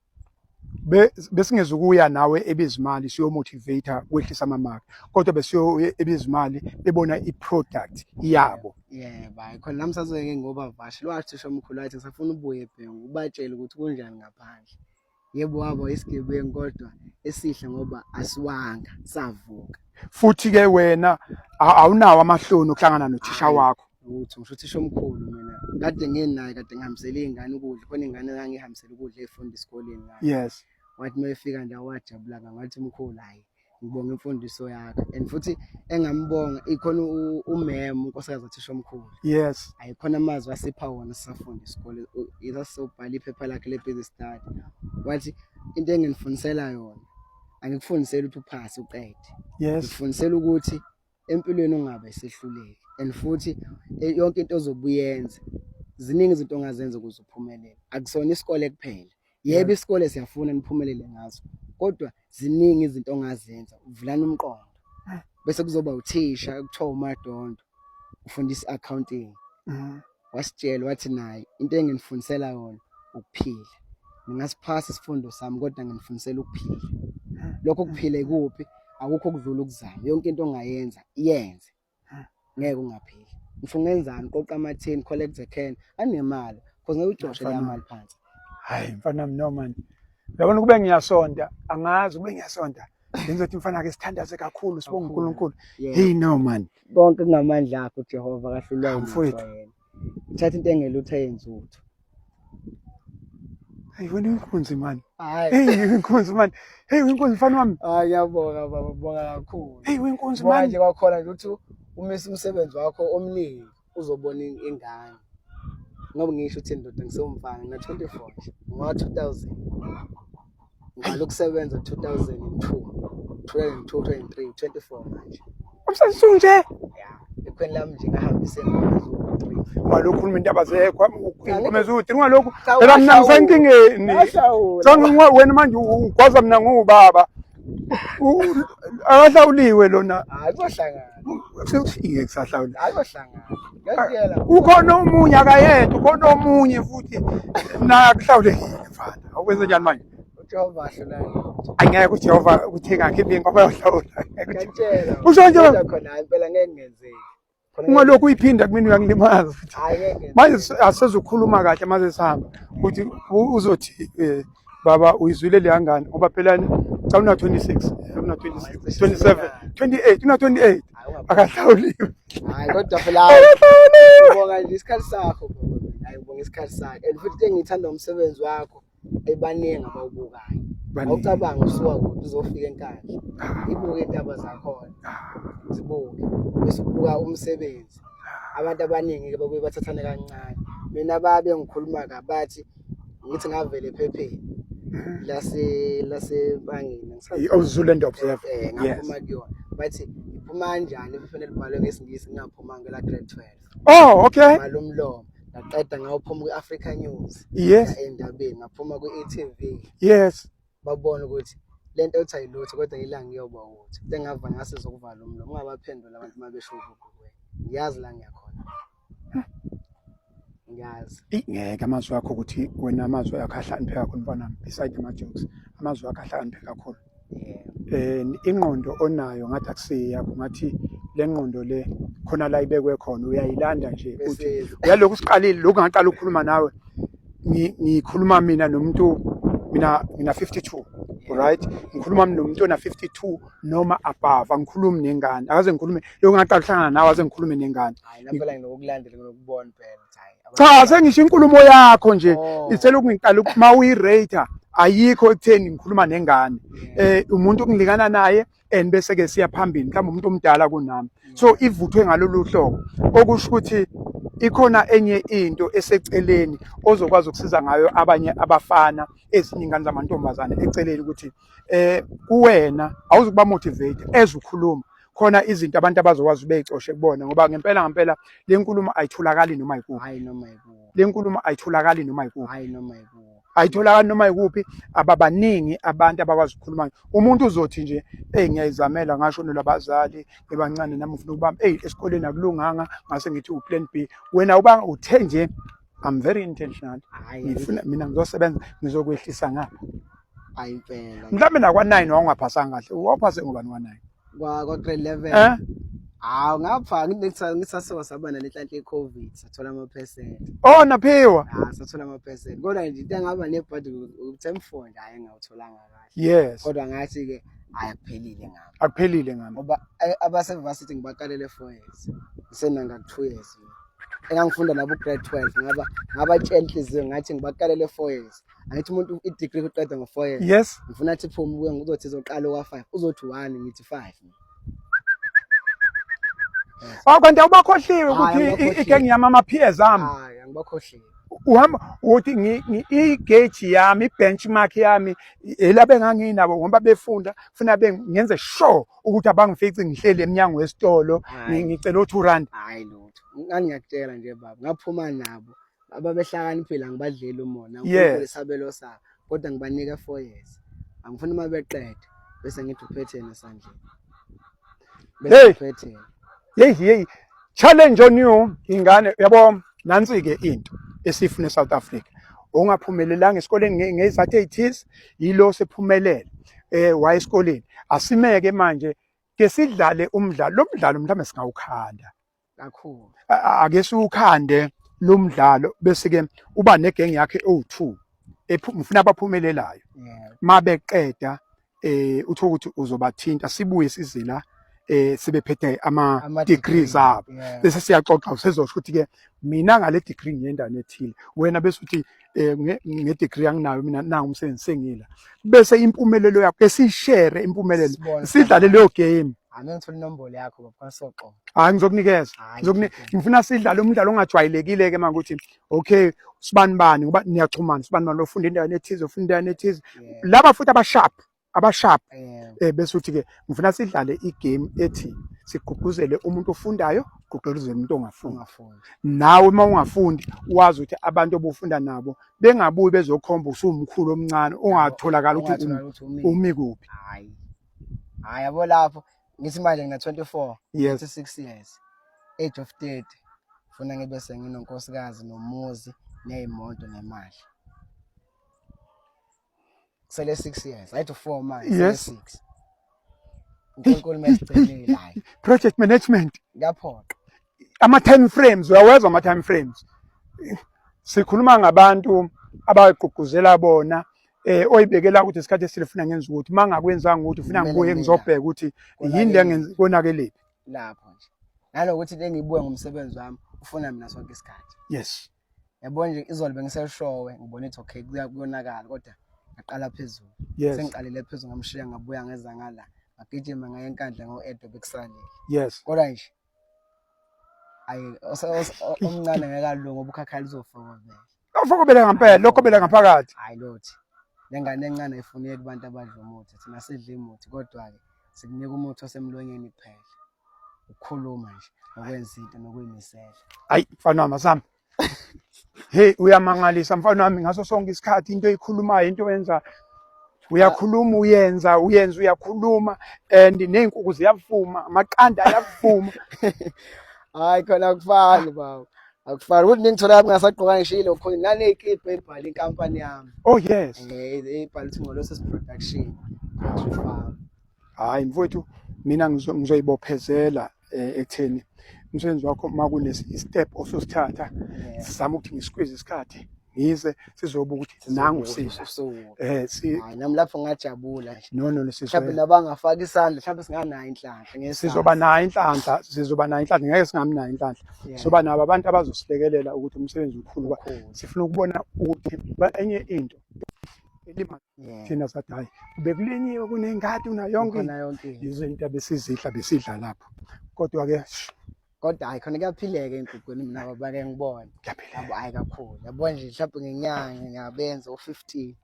besingezukuya nawe ebizimali siyomotivate kwehlisa amamaki kodwa besiyo ebizimali bebona i-product yabo. Yebo, hayi khona nami saseke ngoba vashe lwathi thisha omkhulu wathi ngisafuna ubuye ebhengu ubatshele ukuthi kunjani ngaphandle. Yebo wabo isigebengu kodwa esihle ngoba asiwanga savuka. Futhi ke wena awunawo amahloni okuhlangana nothisha Hhayi, wakho. Lutho, ngisho uthisha omkhulu mina kade ngenaye kade ngihambisele iy'ngane ukudla khona iy'ngane engangihambisele ukudla ey'funda esikoleni ngapha. Yes. Wathi uma efika nje wajabula ngathi mkhulu hhayi ngibonga imfundiso yakho and futhi engambonga ikhona umem unkosikazi wathisha omkhulu. Yes. Ayikhona amazwi asipha wona sisafunda isikole sasizobhala iphepha lakhe le-business study wathi into enginifundisela yona angikufundiseli ukuthi uphase uqede. Yes. Ngikufundisela ukuthi empilweni ungabe isehluleki and futhi yonke into ozobuyenza ziningi izinto ongazenza ukuze uphumelele. Akusona isikole kuphela. Yebo isikole siyafuna niphumelele ngaso kodwa ziningi izinto ongazenza uvulana umqondo. Bese kuzoba uthisha kuthiwa uMadondo ufundisa i-accounting. Wasitshela wathi naye into enginifundisela yona ukuphila. Ningasiphasa isifundo sami kodwa nginifundisela ukuphila. Lokho kuphila ikuphi? Akukho okudlula ukuzama. Yonke into ongayenza iyenze. Ngeke ungaphili. Ngisho ungenzani qoqa amathini collect the can anemali because ngeke ujoshe leya mali phansi. Hayi mfana wami no man. Uyabona kube ngiyasonta angazi kube ngiyasonta. Ngizothi mfana ke sithandaze kakhulu sibonge Kakhulu. uNkulunkulu. Yebo. Hey no man. Konke kungamandla akho uJehova kahlulwa Hawu, yilutho mfowethu. yena. Uthatha into engelutho ayenze utho. Hey wena inkunzi man. Hayi. Hey inkunzi man. Hey inkunzi mfana wami. Hayi ngiyabonga baba, bonga kakhulu. Hey inkunzi Bonga man. nje kwakhona nje ukuthi umise umsebenzi wakho omningi uzobona ingane. Ngoba ngisho ukuthi ndoda ngisewumfana ngina 24 nje. Ngo 2000. Ngiqala ukusebenza 2002. 2002, 2003, 24 manje. Umsebenzi nje. Ya, ekhweni lami nje ngahambise ingoma eziwu-3. Ungalokhu ukhuluma indaba zekho, ingoma eziwu-3 ungalokhu. Cha, Phela mina ungahlawuli. ngisenkingeni. Ngahlawula. Cha wena manje ugwaza mina nguwubaba. Akahlawuliwe lona. Hayi kuzohlangana. Ngeke kusahlawula. Hayi kuzohlangana. Ngiyakutshela. Ukhona omunye akayedwa, ukhona omunye futhi naye akuhlawulekile mfana. Awukwenze njani manje? uJehova ahlulani. Angeke uJehova ukuthi engakhiphi ngoba uyohlawula. Ngiyakutshela. Usho nje Kodwa khona hayi impela ngeke kungenzeki. Khona ngeke- ungalokhu uyiphinda kumina uyangilimaza futhi. Hayi ngeke kungenzeki. Manje asezukhuluma kahle mase sihamba ukuthi uzothi baba uyizwile leya ngane ngoba phela cha una 26 una 26 27 28 una 28 Hayi, ungaphi. akahlawuliwe. Hayi kodwa phela hayi. Ngibonga nje isikhathi sakho baba. Hayi ngibonga isikhathi sakho. And futhi into engiyithanda umsebenzi wakho ebaningi abawubukayo. Baningi. Awucabangi usuka kude uzofika eNkandla. Ibuke intaba zakhona. Zibuke. Bese ubuka umsebenzi. Abantu abaningi ke babuye bathathane kancane. Mina babe ngikhuluma kabathi ngithi ngavele ephepheni lase lasebangeni ngisazi I-Zululand Observer. eh ngaphuma kuyona bathi iphuma kanjani ephepheni elibhalwe ngesingisi ngingaphumanga la grade 12 Oh, okay. bhala umlomo ngaqeda ngawuphuma kwi-Africa News Yes. endabeni ngaphuma kwi-e.tv Yes. babona ukuthi lento othi ayilutho kodwa ilanga iyoba utho into engava ngasiza ukuvala umlomo ungabaphendula abantu uma besho ubugu kuwena ngiyazi la ngiyakhona ngiyazi Ngeke amazwi akho ukuthi wena amazwi akho ahlakaniphe kakhulu mfana wami beside ama jokes amazwi akho ahlakaniphe kakhulu. Yeah. Ingqondo onayo ngathi akusiyo yakho ngathi le ngqondo le khona la ibekwe khona uyayilanda nje uthi Bese uyalokhu siqalile lokhu ngaqala ukukhuluma nawe ngikhuluma mina nomuntu mina ngina 52 right ngikhuluma nomuntu ona 52 noma above angikhulumi nengane akaze ngikhulume lokhu ngaqala ukuhlangana nawe aze ngikhulume nengane hayi naphela nginokulandela nginokubona phela ukuthi hayi cha sengisho inkulumo yakho nje Oh. iselokhu ngiqala uma uyi-rater ayikho ekutheni ngikhuluma nengane umuntu ngilingana naye and bese ke siya phambili mhlawumbe umuntu omdala kunami so ivuthwe ngalolu hlobo okusho ukuthi ikhona enye into eseceleni ozokwazi ukusiza ngayo abanye abafana ezinye ingane zamantombazane eceleni ukuthi kuwena awuzukuba motivate as ukhuluma khona izinto abantu abazokwazi beyicoshe kubona ngoba ngempela ngempela le nkulumo ayitholakali noma yikuphi. Hayi noma yikuphi. Le nkulumo ayitholakali noma yikuphi. Hayi noma yikuphi. Ayitholakali noma yikuphi ababaningi abantu abakwazi ukukhuluma. Umuntu uzothi nje hey ngiyayizamela ngashonelwa abazali ngibancane nami ngifuna ukubamba hey esikoleni akulunganga ngase ngithi uplan B. Wena ubanga uthe nje I'm very intentional. Hayi Ngifuna mina ngizosebenza ngizokwehlisa ngapha. hayi impela. Mhlawumbe nakwa 9 wawungaphasanga kahle. Wawuphase ngobani wa 9? Kwa grade 11. Hawu ngapha ngisasuka saba nalenhlanhla ye-COVID sathola ama-percent. Oh naphiwa. Ah sathola ama-percent. Kodwa nje into engaba nebhadi ukuthi emfour nje hhayi engawutholanga kahle. Yes. Kodwa ngathi-ke hhayi akuphelile ngami. Akuphelile ngami. Ngoba abase-varsity ngibakalele 4 years. Ngisenanga 2 years. Engangifunda nabo grade 12 ngaba ngabatshela inhliziyo ngathi ngibakalele 4 years. Angithi umuntu i-degree uqeda ngo-4 years. Yes. Ngifuna athi phuma ubuye uzothi izoqala kwa-5 uzothi 1 ngithi 5. Oh kanti awubakhohliwe Hhayi, ukuthi angibakhohliwe. igeng yami ama-peers ami. Hayi angibakhohliwe. Uhamba uthi i-gauge yami i-benchmark yami elabe enganginabo ngoba befunda funa ngenze sure ukuthi abangifici ngihleli emnyango wesitolo Hhayi. ngicela u-2 rand. Hayi lutho. Ngangiyakutshela nje baba ngaphuma nabo ababehlakaniphile angibadleli umona Yes. uNkulunkulu isabelo sabo kodwa ngibanika 4 years. Angifuni uma beqeda bese ngithi uphethene esandleni. Bese Hey. uphethene. Hey hey challenge on you ingane yabo nansi ke into esifuna eSouth Africa ongaphumelelanga esikoleni ngezathu ezithize yilo sephumelele waye esikoleni asimeke manje ke sidlale umdlalo lo mdlalo mhlawumbe singawukhanda kakhulu ake siwukhande lo mdlalo bese ke uba negeng yakhe ewu2 ngifuna abaphumelelayo mabeqeda. Uthola ukuthi uzobathinta sibuye size la sebephethe ama degrees abo, bese siyaxoxa, usezosho ukuthi ke mina ngale degree ngiyendaweni ethile, wena bese uthi nge degree anginayo mina, nangu umsebenzi sengila, bese impumelelo yakho esishare impumelelo, sidlale leyo game. Ame ngithola inombolo yakho baba, soxoxa. Hayi, ngizokunikeza, ngifuna sidlale umdlalo ongajwayelekile ke manje, ukuthi okay, sibani bani, ngoba niyaxhumana, sibani bani ofunda endaweni ethize, ofunda endaweni ethize, laba futhi abasharp, abasharp, bese uthi ke ngifuna sidlale igame ethi sigqugquzele umuntu ofundayo, gqugquzele umuntu ongafundi. Nawe uma ungafundi wazi ukuthi abantu obufunda nabo bengabuyi bezokhomba usumkhulu omncane, ungatholakala ukuthi umi kuphi. Hayi hayi, yabo lapho ngithi manje ngina 24, 26 years, age of 30 funa ngibe senginonkosikazi nomuzi neyimoto nemali. Kusele 6 years, ayithi 4 manje, sele 6. uNkulunkulu mesigcinile, hayi. Project management. Kuyaphoqa. Ama time frames, uyawezwa ama time frames. Sikhuluma ngabantu abagqugquzela bona, oyibekela ukuthi isikhathi esile funa ngenza ukuthi mangakwenzanga ukuthi ufuna ngibuye ngizobheka ukuthi yini le konakelephi lapho nje. Nalokuthi lengibuye ngomsebenzi wami ufuna mina sonke isikhathi. Yabo nje izolo bengiseshowe, ngibona ukuthi okay kuyonakala, kodwa ngaqala phezulu. Sengiqalile phezulu, ngamshiya, ngabuya ngeza ngala, ngagijima ngaye eNkandla ngo-Edo bekusalile. Kodwa nje ayi, omncane ngeke alunge ngoba ukhakhayi luzofokobela. Lofokobela ngempela, lokho bela ngaphakathi. Hayi lothi. Lengane encane ayifuneki kubantu abadla umuthi, thina sidla imuthi, kodwa-ke sikunika umuthi osemlonyeni kuphela. Ukukhuluma nje, nokwenza into, nokuyimisela. Hayi mfana wami, asami. Hey, uyamangalisa mfana wami ngaso sonke isikhathi, into oyikhulumayo, into oyenza, uyakhuluma uyenza, uyenza uyakhuluma, and nezinkukhu ziyavuma, amaqanda ayavuma. Hayi khona akufani baba. Akufani ukuthi ningithola ngingasagqoka ngisho ilokho naney'kibha ebhala inkampani yami. Oh yes. Ebhala ukuthi Ngolosis Production. Poultry Farm. Hayi mfowethu, mina ngizoyibophezela ekutheni umsebenzi wakho uma kunesi step ososithatha, sizama ukuthi ngisikwize isikhathi, ngize sizobuka ukuthi nangu sisa si Hayi nami lapho ngajabula nje. No no no. Mhlawumbe nabangafaka isandla, mhlawumbe singanayo inhlanhla ngesandla. Sizoba nayo inhlanhla, sizoba nayo inhlanhla, ngeke singabi nayo inhlanhla. Soba nabo abantu abazosilekelela ukuthi umsebenzi ukhulu, sifuna ukubona ukuthi enye into elima thina sathi hayi bekulinyiwe, kunengadi, unayo yonke Kukhona yonke into. Izinto abesizidla, besidla lapho, kodwa ke Kodwa hayi khona kuyaphileka ey'nkukhwini, mina baba ke ngibona. Kuyaphileka. Yabo, hayi kakhulu. Yabo nje mhlawumbe ngenyanga ngiyabenza u-15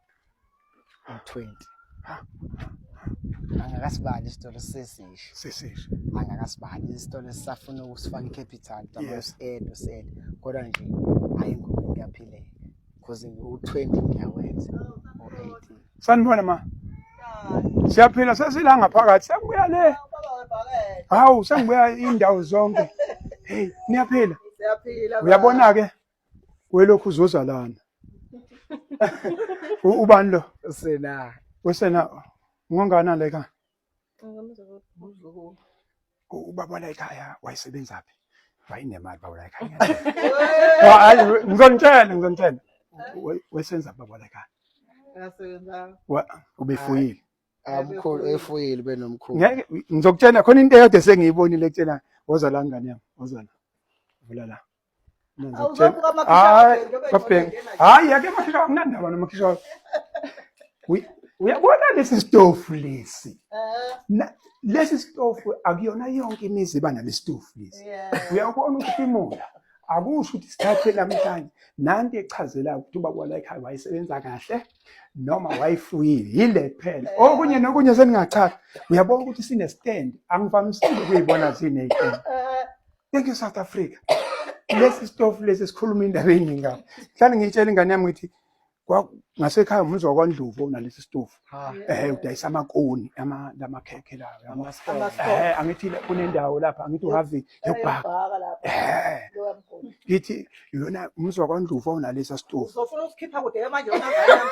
u-20. Angakasibali isitolo sesisha. Sesisha. Angakasibali isitolo esisafuna ukusifaka i-capital, usi-add usi-add. Kodwa nje hayi enkukhwini kuyaphileka. Because u-20 ngiyawenza u-18. Sanibona ma. Siyaphila, sesila ngaphakathi, sengibuya le. Hawu, sengibuya indawo zonke. Hey, niyaphila? Siyaphila. Uyabona ke welokhu uzoza lana. Ubani lo? Usena. Usena ngongana la ekhaya. Ubaba la ekhaya wayesebenza phi? Wayenemali baba la ekhaya. Hayi, ngizonitshela, ngizonitshela. Wayesenza baba la ekhaya. Ubefuyile. Amkhulu efuyile benomkhulu. Ngeke ngizokutshela khona into eyodwa esengiyibonile ekutshela, woza la ngane yami, woza la. Vula la. Hayi, babheke. Hayi, ake makhisha, anginandaba nomakhisha. Uyabona lesi sitofu lesi. Lesi sitofu akuyona yonke imizi iba nalesi sitofu lesi. Uyabona ukuthi imula akusho ukuthi sithathe namhlanje, nanti echazela ukuthi ubaba wala ekhaya wayesebenza kahle noma wayefuyile, yile kuphela, okunye nokunye seningachaza. Uyabona ukuthi sine stand, angivamisile ukuyibona zine stand. Thank you South Africa. Lesi sitofu lesi sikhuluma indaba eningi kabi. Mhlawumbe ngiyitshela ingane yami ngithi ngasekhaya umuzi wakwaNdlovu onalesi sitofu. Udayisa amakoni, ama lamakhekhe lawo. Yabo. Angithi kunendawo lapha, angithi uHarvey yokubhaka. Ngithi yona umuzi wakwaNdlovu onalesi sitofu. Uzofuna ukusikhipha kude manje wena ngane yami.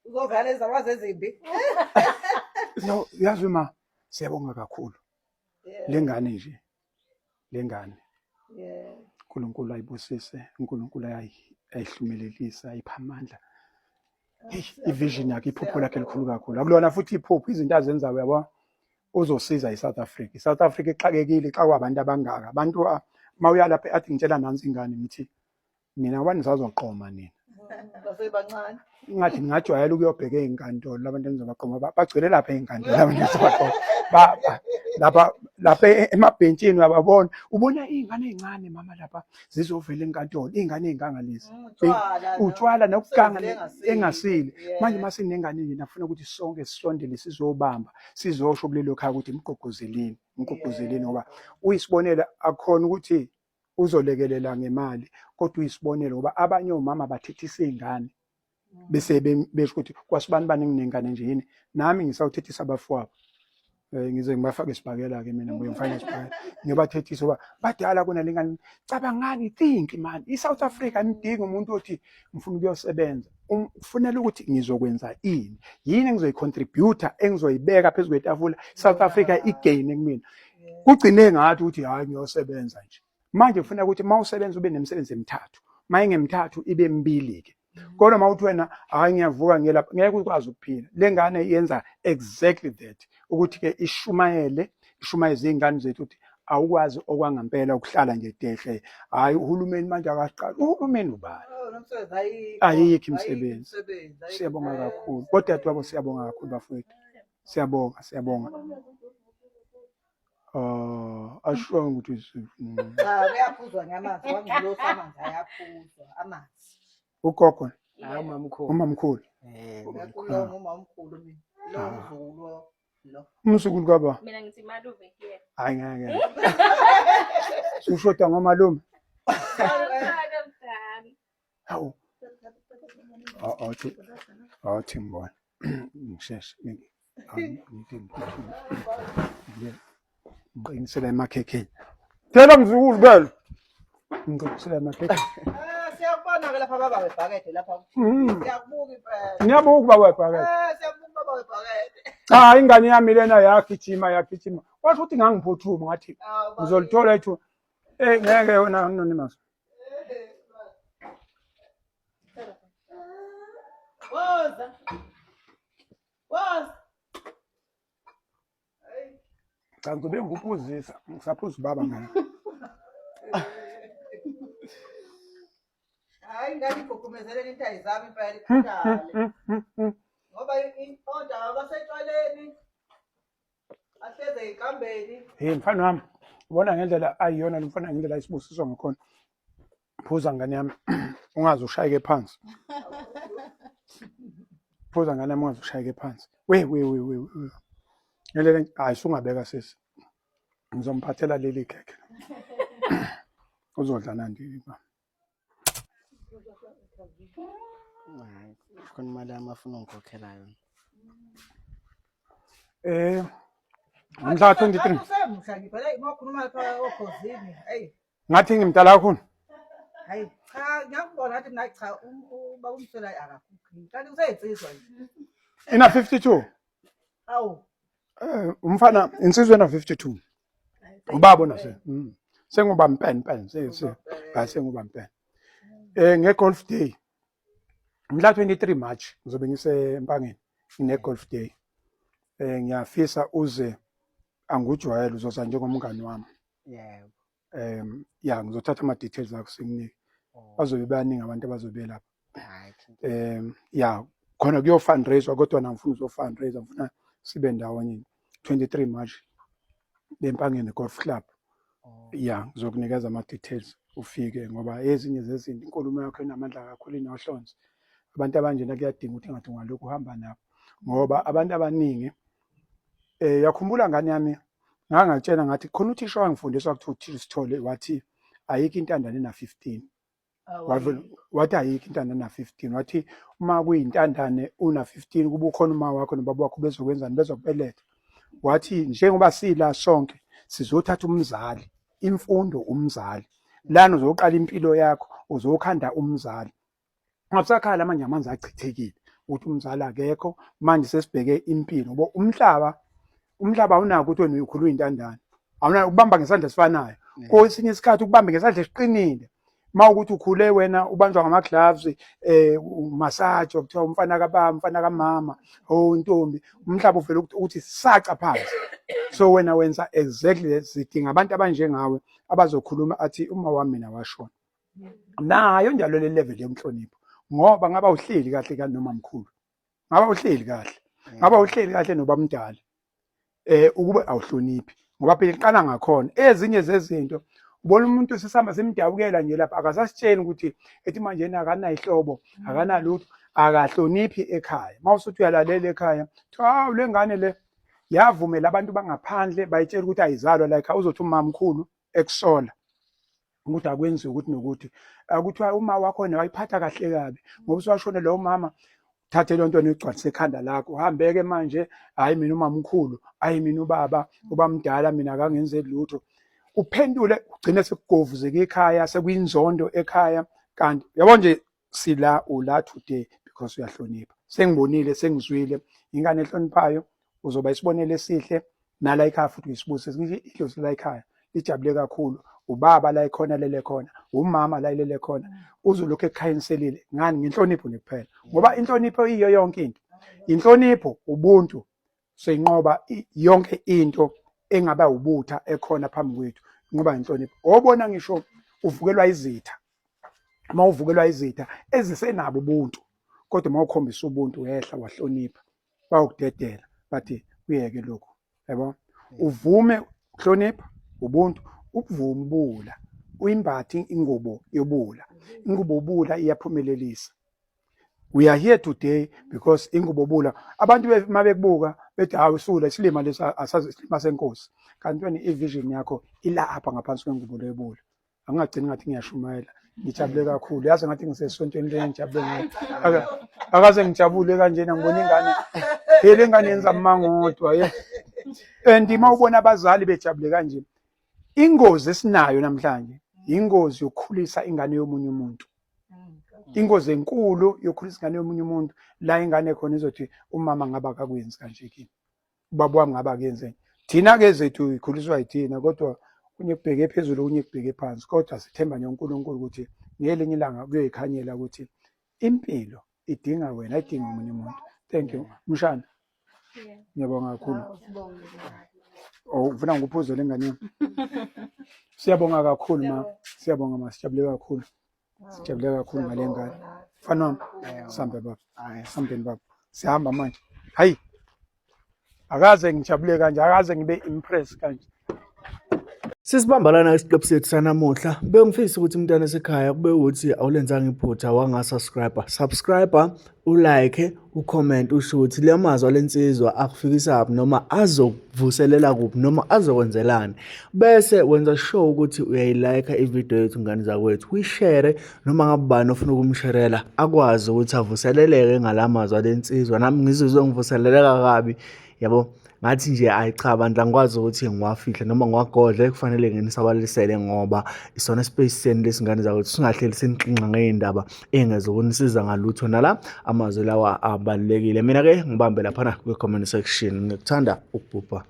Uzovela izakwazi ezimbi. No, yazi ma, siyabonga kakhulu. Lengane nje. Lengane. uNkulunkulu ayibusise, uNkulunkulu ayihlumelelise, ayipha amandla. I-vision yakhe, iphupho lakhe likhulu kakhulu. Akulona futhi iphupho, izinto azenzayo uyabo uzosiza i-South Africa. I-South Africa ixakekile, ixakwa abantu abangaka. Abantu uma uya lapha athi ngitshela nansi ingane ngithi nina ngoba nisazoqoma nina. Basebancane. Ngathi ningajwayela ukuyobheka ey'nkantolo labantu enizobaqoma bagcwele lapha ey'nkantolo labantu enizobaqoma. Lapha lapha emabhentshini uyababona, ubona iy'ngane ey'ncane mama lapha zizovela enkantolo, iy'ngane ey'ngangalezi. Utshwala nokuganga engasile. Manje uma sinengane nje nafuna ukuthi sonke sisondele sizobamba, sizosho kulelo khaya ukuthi mgqugquzeleni, mgqugquzeleni ngoba uyisibonelo akukhona ukuthi uzolekelela ngemali kodwa uyisibonelo ngoba abanye omama bathethisa iy'ngane bese besho ukuthi kwasibani bani nginengane nje yini nami ngisawuthethisa abafowabo um ngize ngibafake isibhakela-ke mina ngibuye ngifake isibhakela ngiyobathethisa uba badala kunale ngane cabangani think man i-South Africa imdinga umuntu othi ngifuna ukuyosebenza kufunela ukuthi ngizokwenza ini yini engizoyicontributa engizoyibeka phezu kwetafula South Africa igain kumina kugcine ngathi ukuthi hayi ngiyosebenza nje manje kufuneka ukuthi uma usebenza ube nemisebenzi emithathu uma ingemithathu ibe mibili-ke kodwa uma uthi wena hhayi ngiyavuka ngiyelapha ngeke ukwazi ukuphila le ngane yenza exactly that ukuthi-ke ishumayele ishumayeze iy'ngane zethu ukuthi awukwazi okwangampela ukuhlala nje dehle hhayi uhulumeni manje akasiqali uhulumeni ubani oh, ayikho imisebenzi siyabonga kakhulu kodadewabo siyabonga kakhulu bafowethu siyabonga siyabonga Ah, ashongo ukuthi Cha, kuyaphuzwa nyamanzi, kwangculosa amanzi ayaphuzwa, amanzi. Ugogo. Hayi umamkhulu. Umamkhulu. Eh, Uyakulona umamkhulu mina. Lo mzukulu lo. Umzukulu kaba. Mina ngithi malume kuyena. Hayi ngeke. Sushoda ngomalume. Hawu. Awuthi awuthi ngibona. Ngisheshe. Ngithi ngiphuthume. Ngiqinisela emakhekheni. Thela mzukulu belo. Ngiqinisela emakhekheni. Eh, siyakubona ke lapha baba webhakede lapha. Siyakubuka impela. Ngiyabuka baba webhakede. Eh, siyakubuka baba webhakede. Cha ingane yami lena yagijima yagijima. Washo ukuthi ngangiphuthuma ngathi ngizolithola ithuba. Eh ngeke wena anonymous. Woza. Woza. Cha ngizobe ngikuphuzisa, ngisaphuza ubaba ngani. Hayi ingane igqugqumezeleni intayi zami impela ikhuthale. Ngoba ontanga basetshwaleni ahleze enkambeni. Hey mfana wami, ubona ngendlela ayiyona lo mfana ngendlela ayisibusiso ngakhona. Phuza ngane yami, ungaze ushayeke phansi. Phuza ngane yami ungaze ushayeke phansi. We we we we. we. Ngendlela hayi sungabeka sisi. Ngizomphathela leli khekhe. Uzodla nandi ba. Hayi, khona imali yami afuna ungikhokhela yona. Eh ngomhla 23. Usemusha nje phela uma ukhuluma lapha okhozini. Hey. Ngathi ngimdala kakhulu. Hayi cha ngiyakubona ngathi mina cha ubaba umswela akakhokhi. Kanti useyinsizwa nje. Ina 52. Awu. Eh umfana insizwa ena 52. Ubaba nase. Senguba mpen pen se se. Hayi senguba mpen. Eh nge golf day. Mhla 23 March ngizobe ngise Empangeni ngine golf day. Eh ngiyafisa uze angujwayele uzoza njengomngani wami. Yebo. Ya ngizothatha ama details akho singinike. Oh. Bazobe baningi abantu abazobe lapha. Hayi. Ya khona kuyo fundraiser kodwa na ngifuna uzo fundraiser ngifuna sibe ndawonye 23 March eMpangeni Golf Club. Oh. Ya ngizokunikeza ama details ufike ngoba ezinye zezinto inkulumo yakho inamandla kakhulu inohlonze. Abantu abanjena kuyadinga ukuthi ngathi ungalokhu uhamba nabo ngoba abantu abaningi yakhumbula ngane yami ngangakutshela ngathi khona uthisha wangifundisa kuthiwa uthisha Sithole wathi ayikho intandane na 15. Wavele wathi ayikho intandane na 15 wathi uma kuyintandane una 15 kuba ukhona uma wakho nobaba wakho bezokwenzani bezokubeletha. Wathi njengoba sila sonke sizothatha umzali imfundo umzali lana uzoqala impilo yakho uzokhanda umzali Ngabusakhala manje amanzi achithekile ukuthi umzali akekho manje sesibheke impilo ngoba umhlaba umhlaba awunako ukuthi wena ukhuluma intandane awunako ukubamba ngesandla esifanayo kwesinye isikhathi ukubambe ngesandla esiqinile. Uma ukuthi ukhule wena ubanjwa ngama-gloves, umassage, kuthiwa umfana kababa, umfana kamama, oh intombi, umhlaba uvele ukuthi saca phansi. So wena wenza exactly, sidinga abantu abanjengawe abazokhuluma athi uma wami mina washona. Nayo njalo le level yomhlonipho, ngoba ngaba uhleli kahle kanoma mkhulu, ngaba uhleli kahle, ngaba uhleli kahle nobamdala, ukube awuhloniphi, ngoba phela iqala ngakhona ezinye zezinto. Ubona umuntu sisihamba simdabukela nje lapha, akasasitsheni ukuthi ethi manje yena akanayihlobo, akanalutho, akahloniphi ekhaya. Uma usuthi uyalalela ekhaya, kuthiwa hawu le ngane le yavumela abantu bangaphandle bayitshela ukuthi ayizalwa la ekhaya. Uzothi umamkhulu ekusola ukuthi akwenziwe ukuthi nokuthi, kuthiwa uma wakho wayiphatha kahle kabi ngoba usewashone lowo mama. Thathe leyo nto niyigcwalise ekhanda lakho, uhambeke manje, hhayi mina umamkhulu, hhayi mina ubaba, ubamdala mina akangenzeli lutho. Uphendule ugcine sekugovuzeka ekhaya, sekuyinzondo ekhaya. Kanti yabo nje sila ula today because uyahlonipha. Sengibonile, sengizwile, ingane ehloniphayo, uzoba isibonelo esihle nala ekhaya, futhi uyisibusiso. Ngisho idlozi la ekhaya lijabule kakhulu, ubaba la ekhona lele khona, umama la elele khona, uzolokhu ekukhanyiselile ngani? Ngenhlonipho nje kuphela, ngoba inhlonipho iyo yonke into. Inhlonipho, ubuntu, seyinqoba yonke into engaba ubutha ekhona phambi kwethu, ngoba inhlonipho obona ngisho uvukelwa izitha, uma uvukelwa izitha ezisenabo ubuntu, kodwa uma ukhombisa ubuntu wehla wahlonipha, bawukudedela bathi kuyeke lokhu, yabo. Uvume ukuhlonipha ubuntu, ukuvuma ubula, uyimbathe ingubo yobula. Ingubo obula iyaphumelelisa. We are here today because ingubo obula, abantu uma bekubuka bethi hawu sula isilima lesi, asazi isilima senkosi, kanti wena i-vision yakho ilapha ngaphansi kwengubo leyobula. Angingagcini ngathi ngiyashumayela, ngijabule kakhulu, yazi ngathi ngisesontweni le, ngijabule ngayo. Akaze ngijabule kanjena ngibona ingane phela, ingane yenza amangodwa ye. And uma ubona abazali bejabule kanje, ingozi esinayo namhlanje ingozi yokukhulisa ingane yomunye umuntu, ingozi enkulu yokukhulisa ingane yomunye umuntu, la ingane khona izothi umama ngaba akakwenzi kanje kimi, ubaba wami ngabe akenzeni. Thina-ke zethu ikhuliswa yithina, kodwa kunye kubheke phezulu, okunye kubheke phansi, kodwa sithemba nje uNkulunkulu ukuthi ngelinye ilanga kuyoyikhanyela ukuthi impilo idinga wena, ayidingi omunye umuntu. Thank you mshana, ngiyabonga kakhulu. Oh, ufuna ngikuphuzele ingane yami? Siyabonga kakhulu ma, siyabonga ma, sijabule kakhulu, sijabule kakhulu ngale ngane. Mfana wami, sambe baba, sambeni baba, sihamba manje. Hayi, akaze ngijabule kanje, akaze ngibe impress kanje. Sisibamba lana isiqephu sethu sanamuhla. Bengifisa ukuthi umntwana esekhaya kube ukuthi awulenzanga iphutha wanga-subscribe. Subscribe, ulike, ucomment, usho ukuthi le mazwi alensizwa akufikisa kuphi noma azokuvuselela kuphi noma azokwenzelani. Bese wenza sure ukuthi uyayilike ivideo yethu ngane zakwethu, uyishare noma ngabe ubani ofuna ukumsherela akwazi ukuthi avuseleleke ngalamazwi alensizwa. Nami ngizizwe ngivuseleleka kabi, yabo, ngathi nje ayi cha bandla, angikwazi ukuthi ngiwafihle noma ngiwagodle, kufanele nginisabalisele ngoba isona space senu lesingane zakwethu, singahleli sinixinxa ngey'ndaba engezokunisiza ngalutho. Nala amazwi lawa abalulekile. Mina-ke ngibambe laphana kwi-comment section, ngikuthanda ukubhubha.